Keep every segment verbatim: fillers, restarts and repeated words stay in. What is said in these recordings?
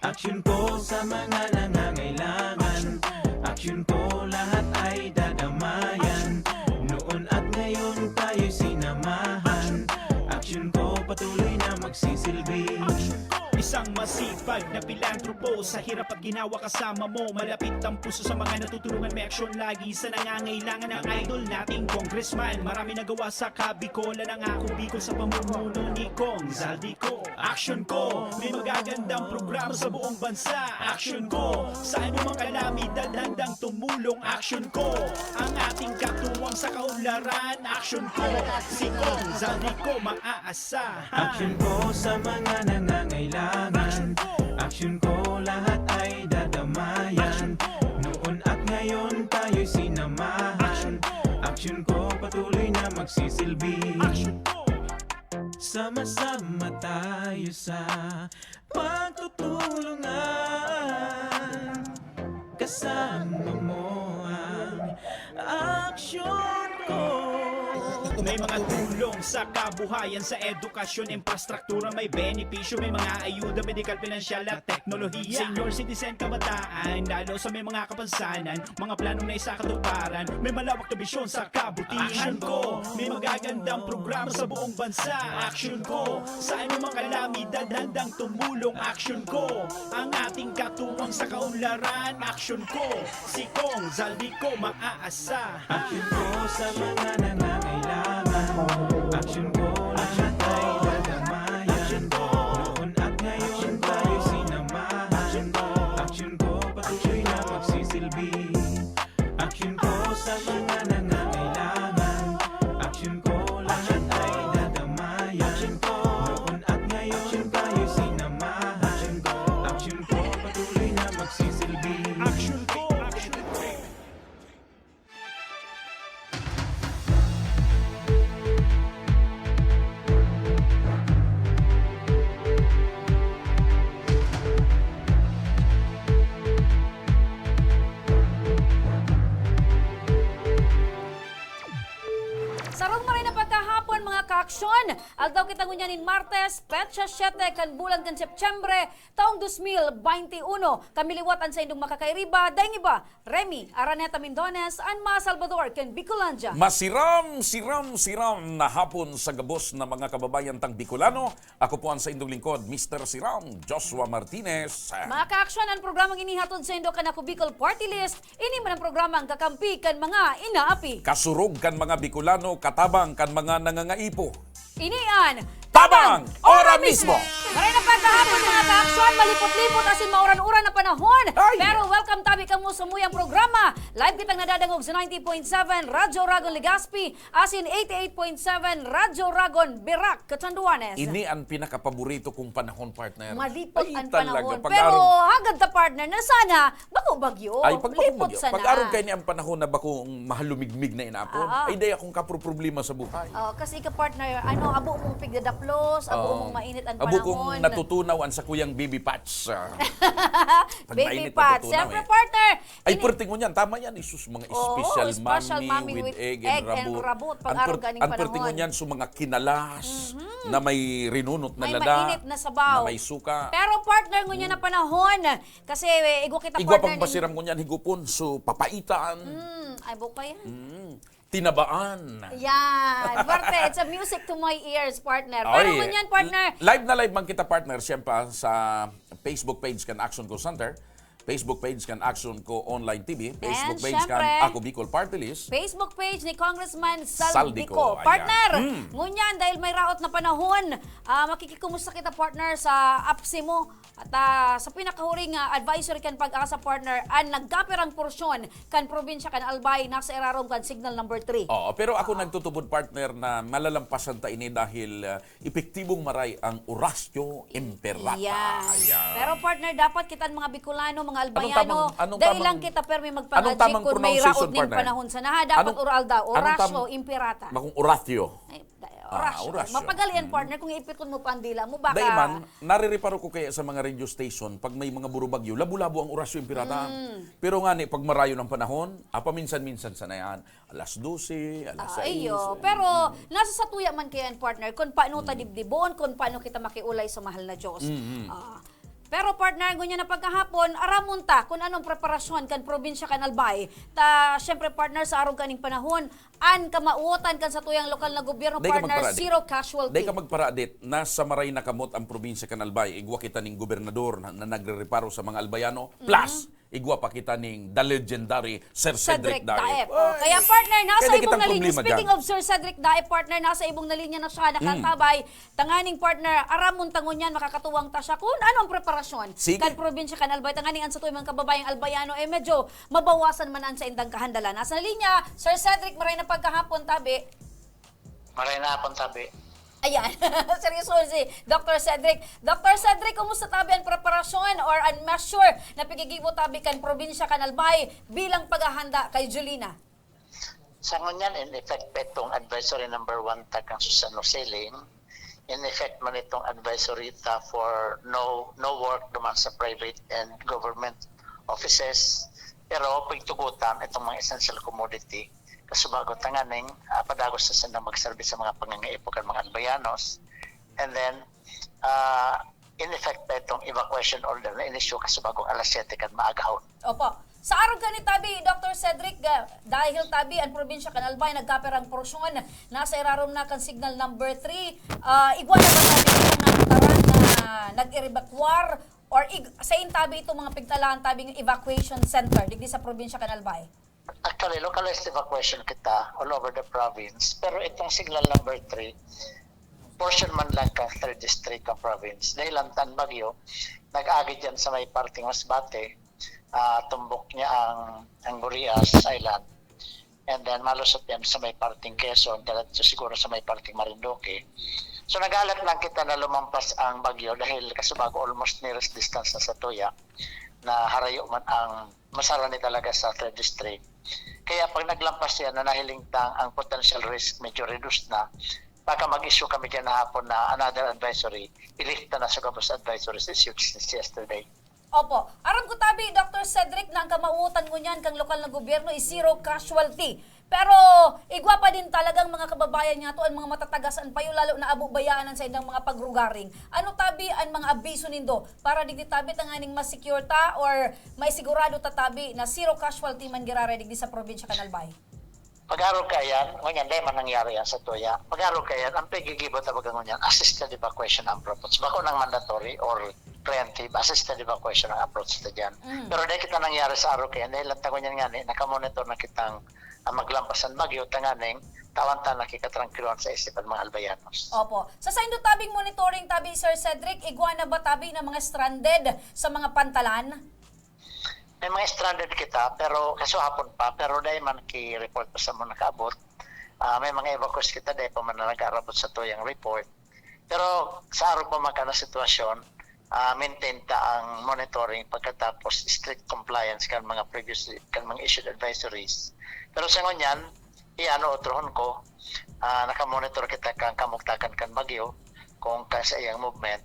Aksyon ko sa mga nangangailangan. Aksyon ko lahat ay dadamayan. Noon at ngayon tayo'y sinamahan. Aksyon ko patuloy na magsisilbi. Isang masipag na pilantropo, sa hirap at ginawa kasama mo. Malapit ang puso sa mga natutulungan, may aksyon lagi sa nangangailangan. Ang idol nating congressman, marami nagawa sa Kabikolan. Ang Ako Bicol sa pamumuno ni Cong Zaldy Co. Aksyon ko, may magagandang programa sa buong bansa. Aksyon ko, sa anumang kalamidad handang tumulong. Aksyon ko, ang ating katuwang sa kaunlaran. Aksyon ko, si Cong Zaldy Co maaasahan. Aksyon ko sa mga nangangailangan. Aksyon ko, lahat ay dadamayan. Noon at ngayon tayo'y sinamahan. Aksyon ko, patuloy na magsisilbi. Sama-sama tayo sa pagtutulungan. Kasama mo ang aksyon ko. May mga tulong sa kabuhayan, sa edukasyon, infrastruktura, may benepisyo, may mga ayuda, medikal, pinansyal at teknolohiya. Senior citizen, kabataan, lalo sa may mga kapansanan, mga planong naisakatuparan, may malawak na bisyon sa kabutihan. Aksyon ko, may magagandang programa sa buong bansa. Aksyon ko, sa anumang kalamidad handang tumulong. Aksyon ko, ang ating katuwang sa kaunlaran. Aksyon ko, si Cong Zaldy Co maaasahan. Aksyon ko sa mga nangangailangan. Aksyon ko, lahat ay dadamayan. Noon at ngayon tayo'y sinamahan. Aksyon ko, patuloy na magsisilbi. Aksyon ko sa mga nangangailangan. Aksyon ko, lahat ay dadamayan. Noon at ngayon tayo'y sinamahan. Aksyon ko, patuloy na magsisilbi. Aksyon ko, aksyon ko. Sarong maray na pagkahapon, mga kaaksyon. Aldaw kita ngunyan nin Martes, petsa siyete kan bulan kan Setyembre, taong dos mil baynte uno. Kami liwat an saindong makakairiba, daing iba, Remy Araneta Mindones, an mga Salvador kan Bicolandia. Masiram, siram, siram na hapon sa gabos na mga kababayan tang Bicolano. Ako po ang saindong lingkod, Mister Siram, Joshua Martinez. Mga kaaksyon, an programang ini hatod saindo kan Ako Bicol Party List. Ini man an programang kakampi kan mga inaapi. Kasurog kan mga Bicolano, katabang kan mga nangangaipo. Ini an Tabang! Ora mismo! Maray na pagkahapon, mga kaaksyon, malipot-lipot asin mauran-uran na panahon. Ay! Pero welcome tabi kamo sa muyang programa. Live kitang nadadangog sa ninety point seven Radyo Ragon Legazpi asin eighty-eight point seven Radyo Ragon Virac, Catanduanes. Ini an pinakapaborito kong panahon, partner. Malipot Ay, an talaga. Panahon. Pag Pero arog hagad ta, partner, na sana bako bagyo. Ay, pag bako Lipot bagyo. Sana. Pag arog kaini an panahon na bakong mahalumigmig na inapon, Ah, ah. ay, day akong kaproproblema sa buhay. Oh, kasi ka, partner, ano, abo mong pigdadaplos, abo Oo. mong mainit an Abo kong panahon. Natutunaw an sakuyang baby patch, ah. Pag Baby mainit, patch. Natutunaw, Siyempre, eh. Partner, Ay, ini- perti ngunyan. Tama yan, isus, mga Oo, special special mami mami with with egg and egg and rabot. Rabot. Pag Ang araw per-, ganing ang perti panahon. Ngunyan, so mga kinalas Mhm. na may rinunot na May lala, mainit na sabaw. Na may suka. Pero, partner, ngunyan na Mm. panahon, kasi, eh, igwa kita, Igwa partner, pang nin- pasiram ngunyan, higupon, so papaitan. Mm, ay, buka yan. Mm. Tinabaan. Yan. Parte, it's a music to my ears, partner. Pero Ay, ngunyan, partner. Live na live man kita, partner, siyempre, sa Facebook page kan Action Call Center. Facebook page kan Action Co Online T V, Facebook And page kan syempre, Ako Bicol Party List. Facebook page ni Congressman Saldi Saldi Co. Co, ayan. Partner, Mm. ngunyan, dahil may raot na panahon, ah, makikikumusta kita, partner, sa apsi mo. At, ah, sa pinakahuring, ah, advisory kan PAGASA, partner, an nagkapirang porsyon kan probinsya kan Albay nasa irarom kan signal number three. Oo, pero ako Oo. nagtutubod, partner, na malalampasan ta ini dahil, ah, epektibong maray ang Oratio Imperata. Yan. Ayan. Pero, partner, dapat kita mga Bicolano, mga Anong Albayano, tamang, anong dahil tamang, lang kita permi anong magpangajik tamang kun may pronunciation, raot ning partner? Panahon sana, ha? Dapat Anong, oral daw, anong tam-, Oratio Imperata. Bakong Oratio? Ay, da-, Ah, orasyon. Orasyon. Mapagal yan, mm, partner, kung iipikon mo pa ang dila mo, baka... Dai man, narireparo ko kaya sa mga radio station, pag may mga burubagyo, labo-labo ang orasyon, pirata. Mm. Pero nga ni, pag marayon ang panahon, ah, paminsan-minsan sana yan. Alas dose, alas sais, iyo. Pero, mm, nasa satuya man kaya yan, partner, kung paano ta, mm, dibdibon, kung paano kita makiulay sa mahal na Diyos. Mm, mm. Ah, pero, partner, ngunyan na pagkahapon, aramon ta kung anong preparasyon kan probinsya kan Albay. Ta, syempre, partner, sa arog kaning panahon, an kamawotan kan satuyang lokal na gobyerno, partner, zero casualty. Dai ka magparadit, nasa maray na kamot ang probinsya kan Albay. Igwa kita ning gobernador na, na nagrereparo sa mga Albayano. Mhm. Plus, igwa pa kita ning the legendary Sir Cedric Daep. Cedric Daep. Oh, kaya, partner, nasa ibong na linya. Speaking of Sir Cedric Daep, partner, nasa ibong na linya na siya, nakantabay. Mm. Tanganing, partner, aramon ta ngunyan, makakatuwang ta siya kung ano ang preparasyon kan probinsya kan Albay. Tanganing an satuyang mga kababayang Albayano, eh, medyo mabawasan man an saindang kahandalan. Nasa linya, Sir Cedric, maray na pagkahapon, tabi. Maray na hapon, tabi. Ayan. Seryoso si Doctor Cedric. Doctor Cedric, kumusta tabi an preparasyon or an measure na pigigibo tabi kan probinsya kan Albay bilang paghahanda kay Julina? Sa ngunyan, in effect pa itong advisory number one ta kan Susano Siling. In effect man itong advisory ta for no, no work duman sa private and government offices. Pero pigtugotan itong mga essential commodity. Kasubago tanganing, ah, padagos na sila magserbi sa mga pangangaipo kan mga Albayanos. And then, ah, in effect pa itong evacuation order na inisyu kasubagong alas siyete kan maagahon. Opo. Sa arog kani tabi, Doctor Cedric, ah, dahil tabi an probinsya kan Albay nagkaperang porsyon, nasa irarom na kan signal number three, ah, igwa na ba tabi itong naaptaran na nag-evacuar or ig-, sain tabi itong mga pigtalaan tabing evacuation center digdi sa probinsya kan Albay? Actually, localized evacuation kita all over the province. Pero itong signal number three, portion man lang kan third district kan province. Dahil ang tan bagyo, nag-agi dyan sa may parting Masbate, ah, tumbok niya ang, ang Gurias Island. And then, malusot yan sa may parting Quezon, diretso siguro sa may parting Marinduque. So, nag-alat lang kita na lumampas ang bagyo dahil kasubago almost nearest distance na sa tuya, na harayo man ang masarani talaga sa third district. Kaya pag naglampas yan na nahiling tang ang potential risk medyo reduced na, baka mag-issue kami dyan na hapon na another advisory, i-lift na na sa gabos advisories issued since yesterday. Opo. Aram ko tabi, Doctor Cedric, na ang kamawotan ngunyan kang lokal na gobyerno is zero casualty. Pero igwa pa din talagang mga kababayan niyato an mga matatagas an payo, lalo na abo bayaan an saindang mga pagrugaring. Ano tabi an mga abiso nindo para digdi tabi tanganing ma-secure ta or maisigurado ta tabi na zero casualty man giraray digdi sa probinsya kan Albay? Pag-arog kaiyan, ngunyan, dai man nangyari yan sa tuya. Pag-arog kaiyan, ang pigigibo ta baga ngunyan, assisted evacuation ang approach. Bako nang mandatory or preemptive, assisted evacuation ang approach ta dyan. Mm. Pero dai kita nangyari sa arog kaiyan, dahil lang ta ngunyan nga ni, nakamonitor na kitang, ah, maglampas ang bagyo, tanganing, tawan ta nakikatrangkiluhan sa isip ang mga Albayanos. Opo. Sa saindo tabing monitoring tabi, Sir Cedric, igwa na ba tabi na mga stranded sa mga pantalan? May mga stranded kita, pero kaso hapon pa, pero dai man ki-report pa sa mga nakaabot. Ah, may mga evacuees kita, dai pa man na nag-aarabot sa tuyang report. Pero sa arog pa man kan na sitwasyon, ah, maintain ta ang monitoring pagkatapos strict compliance kan mga previous, kan mga issued advisories. Pero sa ngunyan, iano otrohon ko, ah, nakamonitor kita kan kamugtakan kan bagyo, kung kan sa iyang movement.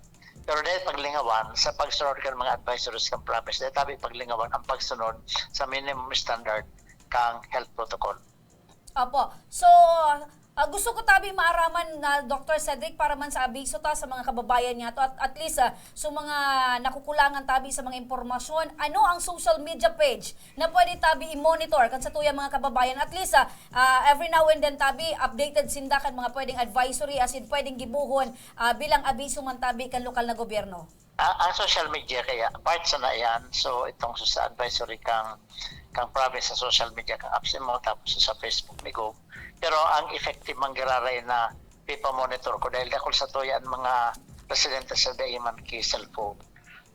Pero dahil paglingawan, sa pagsunod kan mga advisories kan province, dahil tabi paglingawan ang pagsunod sa minimum standard kang health protocol. Opo. So, ah, gusto ko tabi maaraman na, Doctor Cedric, para man sa abiso ta sa mga kababayan niyato, at at least, ah, so mga nakukulangan tabi sa mga impormasyon, ano ang social media page na pwede tabi i-monitor kan satuyang mga kababayan? At least, ah, ah, every now and then tabi, updated sinda kan mga pwedeng advisory asin pwedeng gibohon, ah, bilang abiso man tabi kan lokal na gobyerno. Ah, ang social media kaya, part sana yan. So, itong sa advisory kang, kang province sa social media, kang APSEMO, tapos sa Facebook ni Gov. Pero ang effective man giraray na pipa-monitor ko, dahil dakul sa tuya ang mga residente sa dai man ki cellphone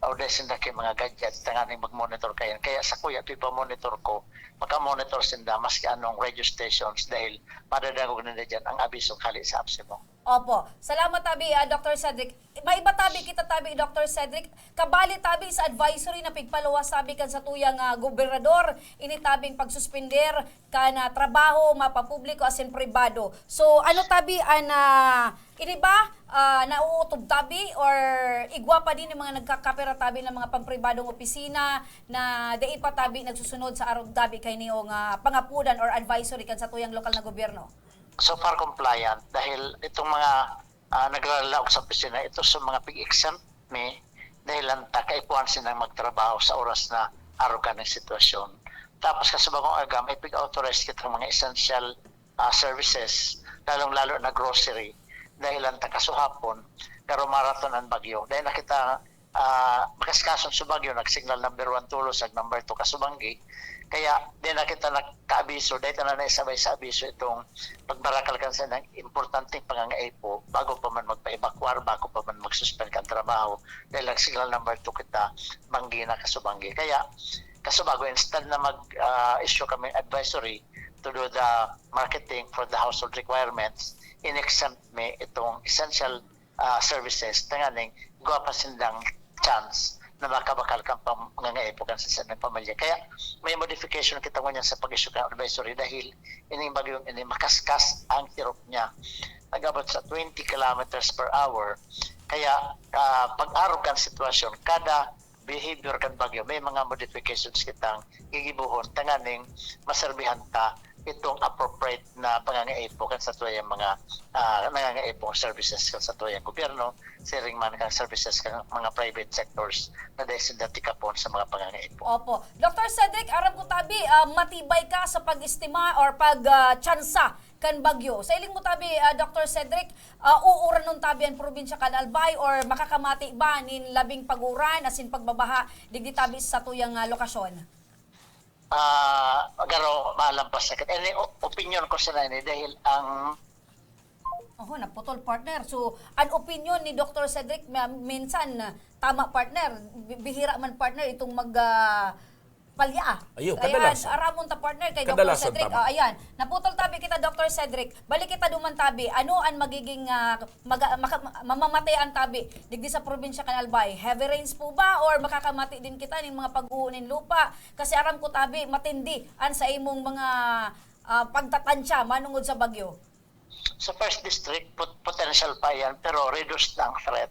o dai sinda ki mga gadget, tanganing mag-monitor kayan. Kaya sa kuya, pipa-monitor ko, makamonitor sinda, maski anong radio stations, dahil madadangog nila dyan ang abisong hali sa APSEMO. Opo. Salamat, tabi, ah, Doctor Cedric. May iba tabi kita tabi, Doctor Cedric. Kabali tabi sa advisory na pigpaluwas tabi kan satuyang, ah, gobernador, ini tabing pagsuspender kan, ah, trabaho, mapapubliko asin pribado. So, ano tabi an, ah, ini ba, ah, nauutob tabi or igwa pa din yung mga nagkakapera tabi ng mga pampribadong opisina na dai pa tabi nagsusunod sa arog tabi kay niyong, ah, pangapudan or advisory kan satuyang lokal na gobyerno? So far compliant dahil itong mga, ah, nagralaog sa opisina, ito sa mga pig-exempt mi, dahilan ta kaipuhan silang magtrabaho sa oras na arog kan sitwasyon. Tapos kasubang kong aga, may pig-authorize kitang mga essential, ah, services, lalong-lalo na grocery, dahilan ta kasuhapon, pero maraton ang bagyo. Dahil nakita, ah, makaskason sa bagyo, nag-signal number one Tulos, ag number two Kasubanggi. Kaya, di na kita nakaabiso, dahil na naisabay sa abiso itong pagbarakal kan sa nang importanteng pangangaipo bago pa man magpa-evacuar, bago pa man mag-suspend kan trabaho. Dahil nag-signal number two kita, Banggi na Kasubanggi. Kaya, Kasubago, instead na mag, ah, issue kami advisory to do the marketing for the household requirements, in-exempt mi itong essential, ah, services, tanganing igwa pa sindang chance na makabakal kan pangangaipo kan sa sarong pamilya. Kaya may modification kita ngunyan sa pag-issue kan advisory dahil ining bagyong ini makaskas ang tirok niya. Nag-abot sa twenty kilometers per hour. Kaya, ah, pag-arog kan sitwasyon, kada behavior kan bagyo, may mga modifications kitang gigibohon tanganing maserbihan ta itong appropriate na pangangaipo kan satuyang mga, ah, nangangaipo services kan satuyang gobyerno, siring man kan services kan mga private sectors na dai sinda tikapon sa mga pangangaipo. Opo. Doctor Cedric, aram ko tabi, ah, matibay ka sa pag-estima or pag, ah, tsansa kan bagyo. Sa iling mo tabi, ah, Doctor Cedric, ah, uuranon tabi an probinsya kan Albay or makakamati ba nin labing pag-uran asin pagbabaha digdi tabi sa satuyang, ah, lokasyon? Ah, garo, malampas na kita. Ini, o-, opinyon ko sana ini dahil ang Oho, naputol, partner. So, an opinyon ni Doctor Cedric, ma-, minsan, ah, tama, partner. Bi-, bihira man, partner, itong mag, ah, palya. Ayo, ayan, kadalasan. Aramon ta, partner, kay Doctor Kadalasan, Cedric. Tama. Oh, ayan. Naputol tabi kita, Doctor Cedric. Balik kita duman tabi. Ano an magiging, ah, maga-, maka-, ma-, mamamatean tabi digdi sa probinsya kan Albay? Heavy rains po ba or makakamati din kita ning mga pag-uho nin lupa? Kasi aram ko tabi, matindi an sa imong mga, ah, pagtatansya manungod sa bagyo. Sa first district, pot-, potential pa yan, pero reduced na ang threat.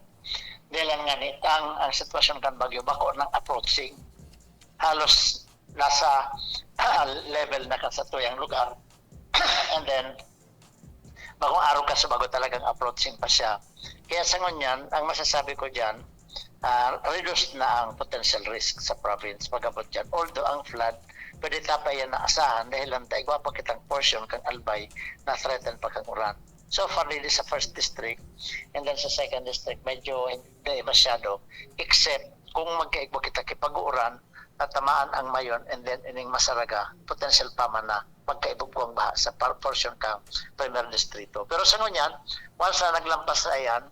Dahil lang nga ni, ang, ang sitwasyon kan bagyo, bako nang approaching. Halos nasa level na kan satuyang lugar. And then, bakong araw ka sa bago talagang approaching pa siya. Kaya sa ngunyan, ang masasabi ko dyan, ah, reduced na ang potential risk sa province pag-abot dyan. Although ang flood, pwede ta pa yan naasahan dahil lang tayo, igwa pa kitang portion kang Albay na threatened pa kang uran. So far, dito sa first district, and then sa second district, medyo hindi masyado. Except kung magkaigwa kita kipag-uuran, natamaan ang Mayon, and then ining Masaraga, potential pa man na magkaibugwang baha sa par-, portion kang Primer Distrito. Pero sa ngunyan, once na naglampas na yan,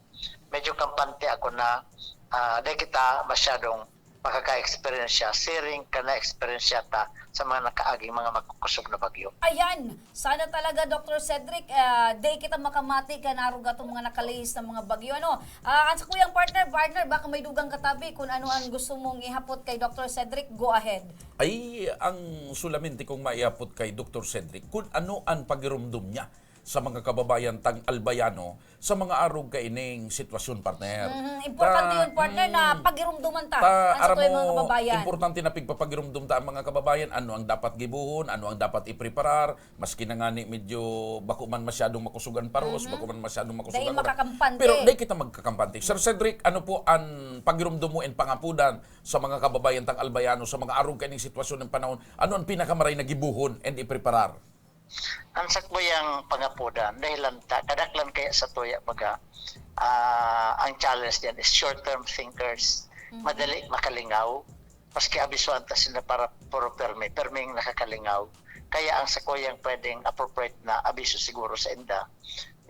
medyo kampante ako na, ah, di kita masyadong makaka-eksperyensya, siring kan na-eksperyensya ta sa mga nakaaging mga magkukusog na bagyo. Ayan! Sana talaga, Doctor Cedric, ah, di kita makamati kan arog atong mga nakalihis na mga bagyo. Ano? Ah, ang sa kuyang partner, partner, baka may dugang katabi kung ano ang gusto mong ihapot kay Doctor Cedric, go ahead. Ay, ang solamente kong maihapot kay Doctor Cedric, kung ano ang pagirumdom niya sa mga kababayan tang Albayano sa mga arog kaining sitwasyon, partner. Mhm, importante Ta-, yun, partner, na mm. pagirumduman ta Ta-, ang aram satuyang mga mo, kababayan. Importante na pigpapagirumdum ta ang mga kababayan, ano ang dapat gibohon, ano ang dapat ipreparar, maski na ngani medyo bako man masyadong makusugan paros, Mhm. bako man masyadong makusugan Dahil ulan. makakampante. Pero di kita magkakampante. Sir Cedric, ano po ang pagirumdum mo and pangapudan sa mga kababayan tang Albayano sa mga arog kaining sitwasyon ng panahon? Ano ang pinakamaray na gibohon and ipreparar? Ang sakuyang pangapudan, dahilan ta, kadaklan kaya sa tuya, baga, ah, ang challenge diyan is short-term thinkers. Mhm. Madali makalingaw. Maski abisuhan ta sila para puro permi, perming nakakalingaw. Kaya ang sakuyang pwedeng appropriate na abiso siguro sa inda,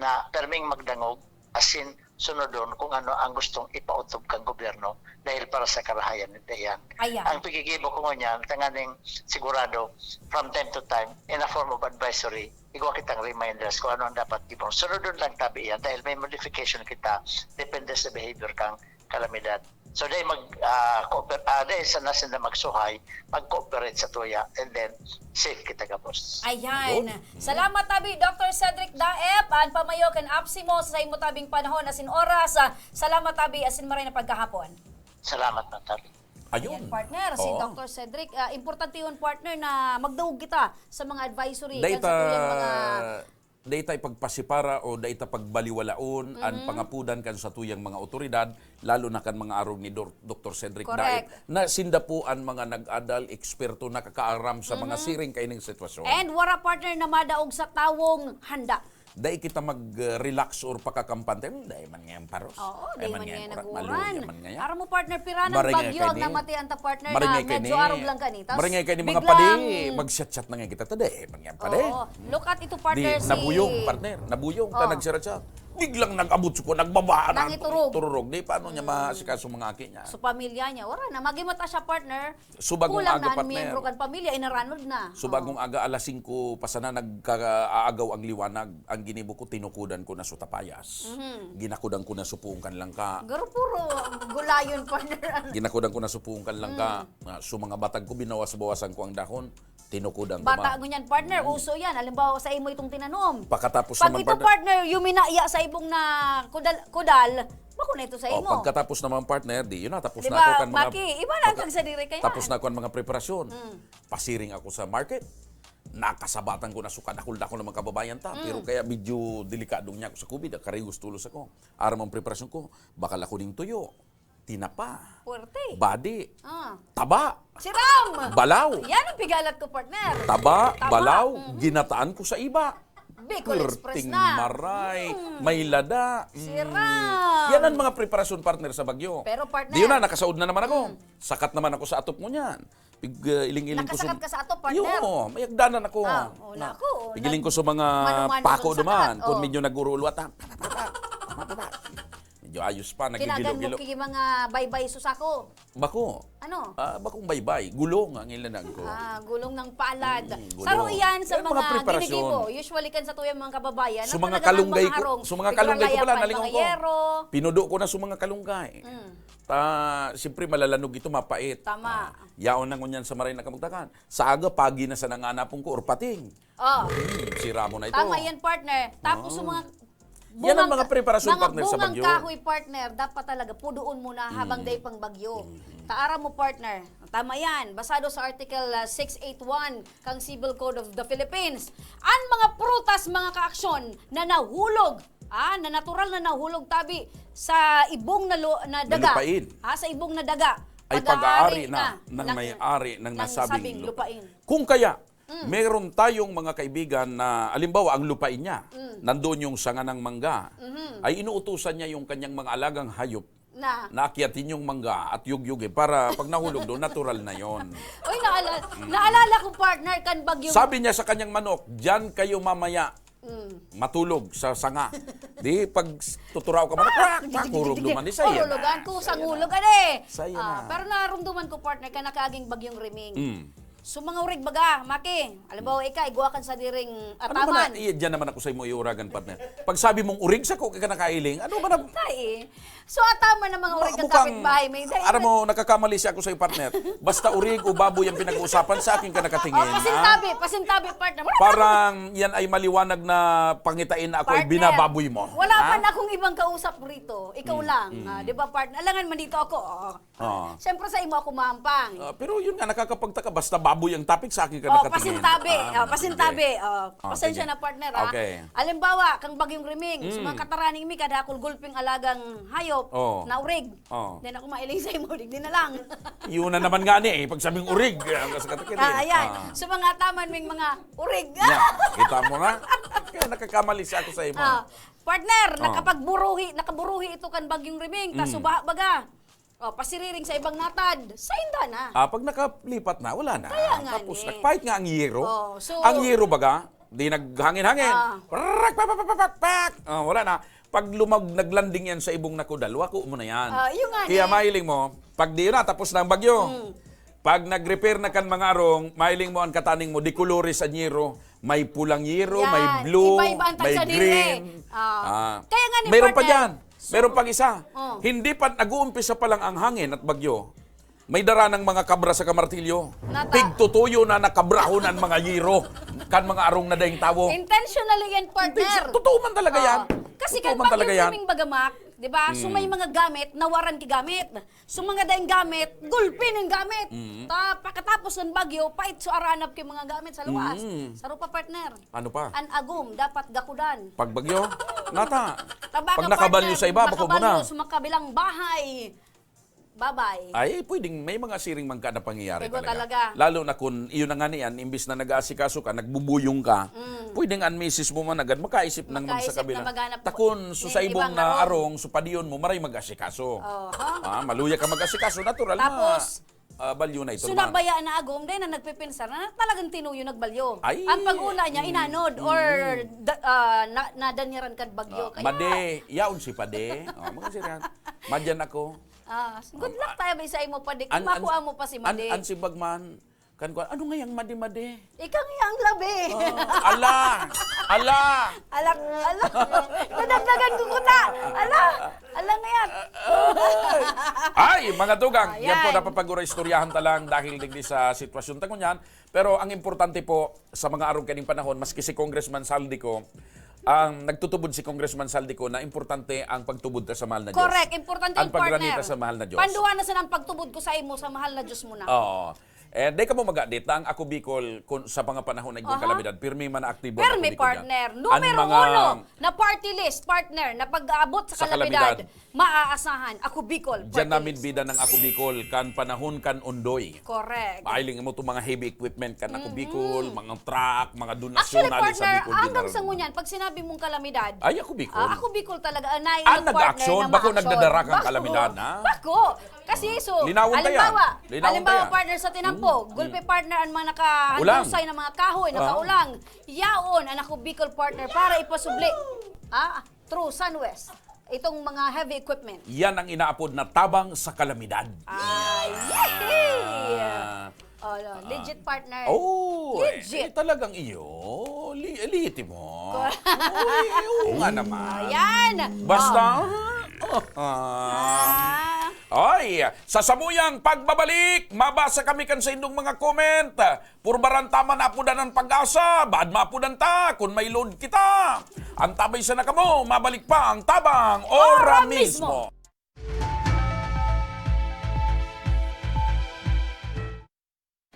na perming magdangog, asin sunodon kung ano ang gustong ipautob kan gobyerno dahil para sa karahayan ninda iyan. Ayan. Ang pigigibo ko ngunyan, tanganing sigurado, from time to time, in a form of advisory, igwa kitang reminders kung ano ang dapat gibon. Sunodon lang tabi iyan dahil may modification kita, depende sa behavior kang kalamidad. So, dahil mag, ah, cooper-, ah, dahil sa nasin na magsuhay, mag-cooperate sa tuya, and then safe kita gabos. Ayan. Yun. Salamat tabi, Doctor Cedric Daep, an pamayo kan APSEMO sa imo tabing panahon asin oras. Ah, salamat tabi, asin maray na pagkahapon. Salamat man tabi. Ayun. Ayan, partner, si Oo. Doctor Cedric, ah, importante yun, partner, na magdangog kita sa mga advisory Dahil kan sa tuyang mga ta, dahil ta ipagpasipara o dahil ta pagbaliwalaon an Mhm. pangapodan kan sa tuyang mga otoridad, lalo na kan mga arog ni Dor-, Doktor Cedric Correct. Daip, na sinda po an mga nag-adal, eksperto, nakakaaram sa mga Mhm. siring kaining sitwasyon. And wara, partner, na madaog sa tawong handa. Dai kita mag-relax or pakakampante, "Hmm, dai man ngayon paros. Oo, Dai dai man man ngayon ngayon urat, naguran." maluya man ngayon. Aram mo, partner, pira nang Maringay bagyo kay ang ni. namatian ta, partner, Maringay na kay medyo ni. arog lang kani. Tas Maringay kay ni mga biglang padi, mag-chat-chat na ngayon kita, "Ta, dai man ngayon padi." Oo. Look at ito, Di, partner, si nabuyong, partner. Nabuyong ta, Oh. nagsirat siya. Biglang nag-abot ko, nagbabaha na. Nangiturog. Tururog. Di, paano niya Mm. maasikaso mga aki niya? So, pamilya niya, wala na. Magimot na siya, partner. Subagong Kulang aga, na ang partner. miyembro kan pamilya, inaranod na. Subagong Oh. aga, alas singko pa sana nagkaaagaw ang liwanag. Ang ginibo ko, tinukudan ko na sa tapayas. Mhm. Ginakudan ko na supuong kan langka. Garo puro gulayon, partner. Ginakudan ko na supuong kan langka. Mm. Ah, so, mga batag ko, binawas-bawasan ko ang dahon. Tinukudan ko Bata man. ngunyan, partner, Mm. uso yan. Halimbawa, sa imo itong tinanom. Pakatapos Pag naman, ito, partner. partner, yuminaya sa ibong na kudal, kudal, bako na ito sa Oh, imo. pagkatapos naman, partner, di, yun na, tapos Di na ba, ako kan mga Maki? Iba lang pagka-, pag sa diri kaya. tapos na ako ang mga preparasyon. Mm. Pasiring ako sa market. Nakasabatan ko na so kadakul-dakul na mga kababayan ta. Mm. Pero kaya medyo delikado niya ako sa covid, karigos tulos ako. Aram ang preparasyon ko, bakal ako ning tuyo. Tinapa. Puwerte. Badi. Ah. Taba. Siram! Balaw. Yan ang pigalat ko, partner. Taba, Taba. balaw, Mhm. ginataan ko sa iba. Bicol Express Puwerteng na. maray, Mm. may lada. Mm. Siram. Yan ang mga preparasyon, partner, sa Bagyo. Pero, partner Di yun na, nakasaod na naman ako. Mm. Sakat naman ako sa atop mo niyan. Pig, uh, iling-iling ko Nakasakat sa ka sa atop, partner? Iyo, may agdanan ako. Ah, oh, Na, naku, oh, pigiling nag-, ko sa mga mano-mano pako sa duman, sakat, kung oh. medyo nag-uruulwat, ha? Medyo ayos pa, Kinagan mo nagigilo-gilo. ki mga baybay susako. Bako. Ano? Ah, bakong baybay. Gulong ang ilanag ko. Ah, gulong ng palad. Mm, Saro gulong. iyan sa Yan, mga mga preparasyon. ginigibo. Usually kan sa tuyang mga kababayan, So, na mga talagang kalunggay mga ko, harong. so, mga kalunggay ko Pigralaya pala, pa, nalingaw mga ko. yero. Pinudo ko na sa mga kalunggay. Mm. Ta, siyempre, malalanog ito, mapait. Tama. Ah, yaon na ngunyan sa maray na kamugtakan. Sa aga, pagi na sa nanganapon ko, or pating. Oh. Hmm, sira mo na ito. Tama yan, partner. Tapos Oo. yung mga Yan ang bungang mga preparasyon, mga partner, sa bungang bagyo. kahoy, partner, dapat talaga pudoon mo na habang Mm. day pang bagyo. Mm. Taara mo, partner. Tama yan. Basado sa Article, ah, six eight one kang Civil Code of the Philippines. Ang mga prutas, mga kaaksyon, na nahulog, ah, na natural na nahulog tabi sa ibong na lo-, na Na daga. lupain. Ah, sa ibong na daga. Ay Pag-aari pag-aari na na ng ng, may-ari ng ng nasabing nasabing lupa. lupain. Kung kaya, Mm. meron tayong mga kaibigan na, halimbawa, ang lupain niya, Mm. nandoon yung sanga ng mangga, Mhm. ay inuutusan niya yung kanyang mga alagang hayop Na. na akyatin yung mangga at yugyugin para pag nahulog doon, natural na yon. Uy, naala-, Mm. naalala ko, partner, kan bagyong Sabi niya sa kanyang manok, "Diyan kayo mamaya Mm. matulog sa sanga." Di, pag s-, tuturaw ka, manok, kwak, kwak, hurog duman, di, saya na. Hurulugan ko, Saya sangulog, na. ano eh. Saya Ah, na. pero narumduman ko, partner, kan nakaaging bagyong Riming. Mm. So, mga urig baga, Maki, halimbawa, ika, igwa kan sadiring Ano man ataman. na, iya, diyan naman ako sa imo iuragan, partner. Pag sabi mong urig, sako ka nakailing, ano ba na? Tay, eh. So, ataman ng mga Ba-, urig ang mukhang, kapitbahay, may dahil aram na mo, nakakamali siya ako sa iyo, partner. Basta urig o baboy ang pinag-uusapan, sa akin ka nakatingin, Oh, pasintabi, ha? pasintabi, partner. Wala Parang yan ay maliwanag na pangitain na ako ay Partner, binababoy mo. wala Ha? man akong ibang kausap rito. Ikaw Mm, lang, mm. ah, di ba, partner? Alangan man dito ako, oo. Oo. Siyempre, sa imo ako mahampang. Ah, pero yun nga, nakakapagtaka. Basta baboy ang topic, sa akin ka Oh, nakatingin. pasintabi. Ah, Oh, pasintabi. sige. Oh, Oh, pasensya sige. na, partner, ah. Okay. Halimbawa, kang Bagyong Riming, sa Mm. mga kataraning mi, kada ako gulping alagang hayop, Oh. na urig. Oh. Then ako mailing sa imo, digdi na lang. Yun na naman nga ni, eh, pag sabing urig, eh, ang kasakatakin Ah, eh. ayan. Ah. Sa mga taman ming mga urig. Yeah, kita mo nga. Kaya nakakamali siya ako sa imo. Ah, partner, Oh. nakapagburuhi, nakaburuhi ito kan Bagyong Riming, ta Mm. subaha baga. Oh, pasiriring sa ibang natad, sainda na. Ah, pag nakalipat na, wala na. Kaya nga Tapos, ni. nagpahit nga ang yero. Oh, so Ang yero baga, di naghangin-hangin. Ah. Pak, pak, pak, pak, pak, pak. Oh, wala na. Pag lumag-, naglanding yan sa ibong na kudal, wako mo na yan. Ah, iyo nga Kaya ni. mahiling mo, pag di na, tapos na ang bagyo. Mm. Pag nag-repair na kan mga arong, mahiling mo ang kataning mo, de colores an yero. May pulang yero, may Yan. blue, Iba-iba ang may tagsa dire. green. Ah. Ah. Kaya nga ni Meron pa partner. dyan. So, Meron pang isa. Oh. Hindi pa, nag-uumpisa pa lang ang hangin at bagyo. May dara ng mga kabra sa kamartilyo. Nata- Pigtutuyo na nakabrahon ang mga yero kan mga arong na daing tawo. Intentionally yan, partner. Intention-, totoo man talaga yan. Oo. Kasi Totoo kan man bagyo talaga yan. kaming bagamak, di ba? So, Mm. may mga gamit, nawaran ki gamit. So, mga daing gamit, gulpi nin gamit. Mm. Ta-, pakatapos ng bagyo, pait so aranap ki mga gamit sa luwas. Mm. Saro pa, partner. Ano pa? An agom, dapat gakudan. Pag bagyo? Nata. Tabaka, Pag nakabalyo partner, sa iba, bako mo na. nakabalyo sa makabilang bahay. Babay. Ay, pwedeng may mga siring man ka na pangyayari Pero talaga. talaga. Lalo na kung iyon na nga niyan, imbis na nag-aasikaso ka, nagbubuyong ka, Mm. pwedeng ang misis mo man agad makaisip ng Makaisip na magsa-, kabilang. maghanap Takon, ng so sa ibang ibong na arong. arong, so padiyon mo, maray mag-asikaso. Oho. Ah, maluya ka mag-asikaso, natural na, Tapos, ah, balyo na ito so naman. nabaya na agom, dahil na nagpipinsar na talagang tinuyo nagbalyo. Ay. Ang pag-una niya, Mm. inanod or Mm. da-, ah, na-, nadanyaran kan bagyo. Ah, Kaya Made, yaon si Pade. Oh, mga siring. Madyan ako. Ah, good luck Um, tayo ba sa imo, padi? Kung an-, an-, makua mo pa si an-, Madi. an si Bagman, kan kuwan, "Ano ngayang madi-madi?" Ika nga ang labi. Ah, ala! Ala! Ala, ala. Nadagdagan ko kuta. Ala! Ala ngayon. Ay, mga tugang, yan po, Ayan. napapag-ura-istoryahan ta lang dahil digdi sa sitwasyon ta ngunyan. Pero ang importante po, sa mga arog kaning panahon, maski si Congressman Zaldy Co, ang nagtutubod si Congressman Zaldy Co na importante ang pagtubod ta sa mahal na Diyos. Correct. Importante Ang yun, pagranita partner. sa mahal na Diyos. Panduwa na sana ang pagtubod ko sa imo, sa mahal na Diyos mo na. Oo. Eh, di ka mo magadit na ang Ako Bicol kun, sa mga panahon na igong Aha. kalamidad, pirmi man na aktibo ang Pirmi, Ako Bicol dyan. partner. Ang Numero mga uno na party list, partner, na pag-aabot sa Sa kalamidad, kalamidad. maaasahan. Ako Bicol, Diyan party namin list. bida ng Ako Bicol, kan panahon kan Ondoy. Correct. Mahiling mo itong mga heavy equipment kan Ako Mm-mm. Bicol, mga truck, mga donasyon Actually, hali sa partner, Bicol hanggang General. sa ngunyan, pag sinabi mong kalamidad, Ay, Ako Bicol. ah, Ako Bicol talaga, ah, naiiyak, Ang partner, nag-action, na bako maaksyon. nagdadara kang Bako. kalamidad, ha? Bako. Kasi, so, Linawon ta yan. halimbawa, Linawon ta halimbawa, yan. partner, sa tinampo, Mm. gulpi, Mm. partner, ang mga naka-, Ulang. handusay na mga kahoy, Ah. nakaulang. Yaon, ang Ako Bicol, partner, para ipasubli. Ah, through Sunwest. Itong mga heavy equipment. Yan ang inaapod na tabang sa kalamidad. Ah, yay! Ah. Oh, no. Ah. Legit, partner. Oh, eh, Legit. eh, talagang iyo. Li-, lihitimo. Ko- Uy, oo nga naman. Ayan. Basta, Oh. ah. Ah. Ay, sa samuyang pagbabalik, mabasa kami kan sa indong mga comment. Purbaran ta man apudan an Pag-asa, baad maapudan ta kun may load kita. Antabay sana kamo, mabalik pa ang Tabang Ora Ora Mismo. Mismo.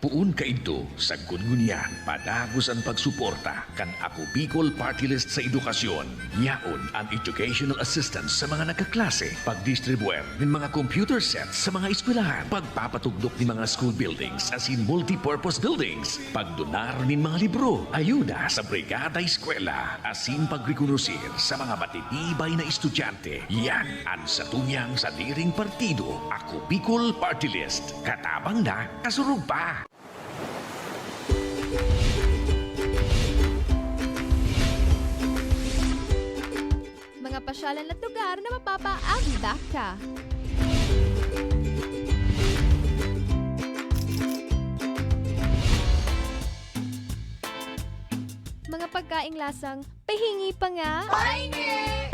Poon kaidto, sagkod ngunyan, padagos an pagsuporta kan Ako Bicol Party List sa edukasyon. Yaon an educational assistance sa mga nagkaklase, pagdistribuer nin mga computer sets sa mga eskwelahan, pagpapatugdok nin mga school buildings asin multipurpose buildings, pagdonar nin mga libro, ayuda sa Brigada Eskwela, asin pagrekonosir sa mga matitibay na estudyante. Yan an satuyang sadiring partido, Ako Bicol Party List. Katabang na, kasurog pa! Mga pasyalan at lugar na mapapaagda ka. Mga pagkaing lasang pahingi pa nga. Pahingi!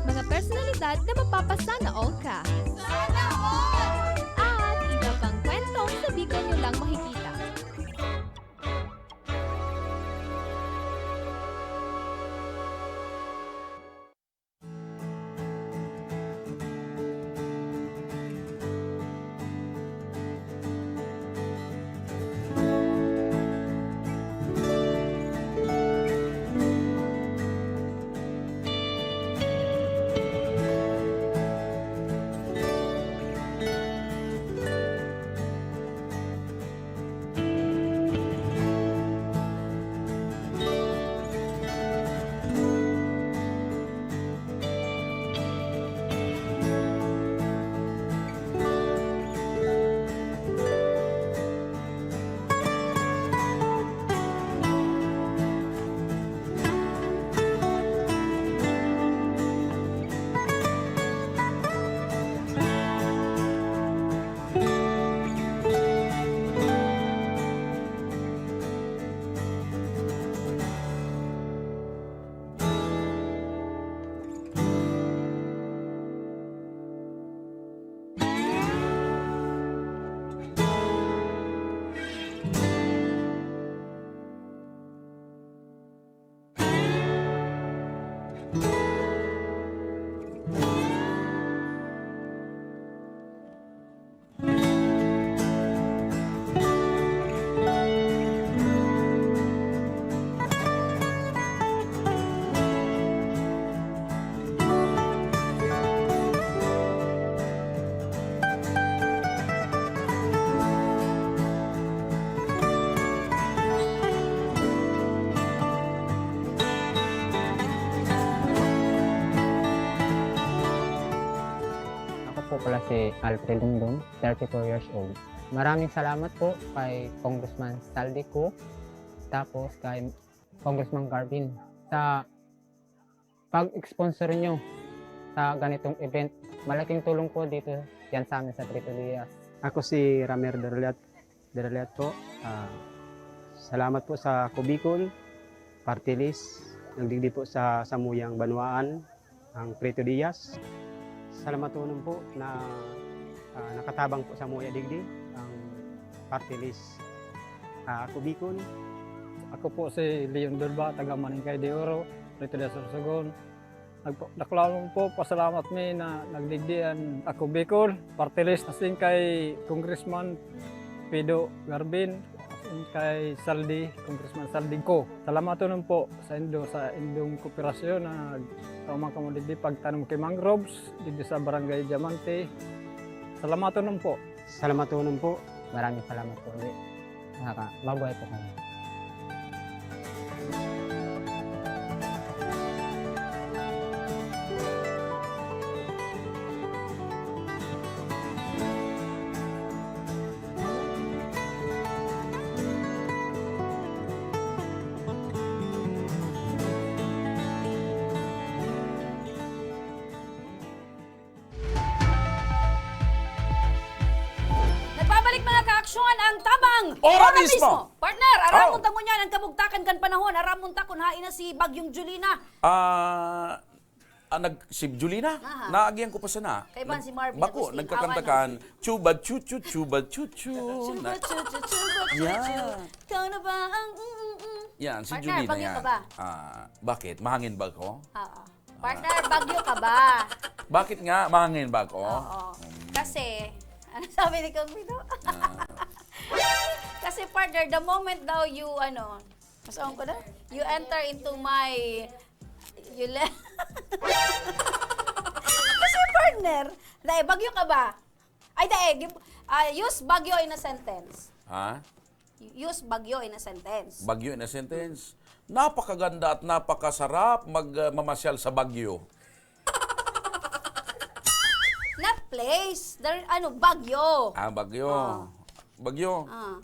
Mga personalidad na mapapasana all ka. Sana all! At iba pang kwentong sa Bicol nyo lang makikita. Po pala si Alfred Dungdung, thirty-four years old. Maraming salamat po kay Congressman Saldi Co, tapos kay Congressman Garvin sa pag-sponsor nyo sa ganitong event. Malaking tulong po dito yan sa amin sa Prieto Diaz. Ako si Ramer Derliat, Derliat po. Ah, salamat po sa Kubikol, Party List, nagdigdi po sa samuyang banwaan, ang Prieto Diaz. Salamaton po na, ah, nakatabang po sa muya digdi, ang Party List, ah, Kubikol. Ako po si Leon Durba, taga Maningkay de Oro, Prieto de Sorsogon. Nagpa-, dakulanon po, pasalamat mi na nagdigdi an Ako Bicol, Party List, asin kay Congressman Pido Garbin, asin kay Saldi, Congressman Saldi Co. Salamaton po sa indo, sa indong kooperasyon na nagtao man kamo digdi pagtanom ki mangroves, digdi sa Barangay Diamante. Salamaton po. Salamaton po. Maraming salamat po ulit. Nakaka-, mabuhay po kami. Nagbabalik, mga kaaksyon, ang Tabang Ora Ora Mismo! Mismo! Partner, aramon Oh! ta ngunyan ang kabugtakan kan panahon. Aramon ta kun hain na si Bagyong Julina. Ah, ah, nag-, si Julina? Aha. Naagihan ko pa sana. Kaiban Nag-, si Marvin bako, Agustin. nagkakanta Awan na. kan, "Chuba chuchu, chuba chuchu." Chuba Na- chuchu, chuba chuchu. Yeah. Ikaw na ba ang mm, mm, mm? Yan, si Partner, Julina bagyo ka yan. ba? Ah, bakit? Mahangin ba ako? Oo. Partner, bagyo ka ba? Bakit nga? Mahangin ba ako? Oo. Mm. Kasi, ano sabi ni Kong Pino? Ah. Kasi, partner, the moment daw you, ano, masaon ko na? You enter into my, you le-, kasi, partner, dai, bagyo ka ba? Ay, dai, gib-, ah, use bagyo in a sentence. Ha? Use bagyo in a sentence. Bagyo in a sentence. Napakaganda at napakasarap mag, ah, mamasyal sa Baguio. Not place. There, ano, Baguio. Ah, Baguio. Ah. Baguio. Ah.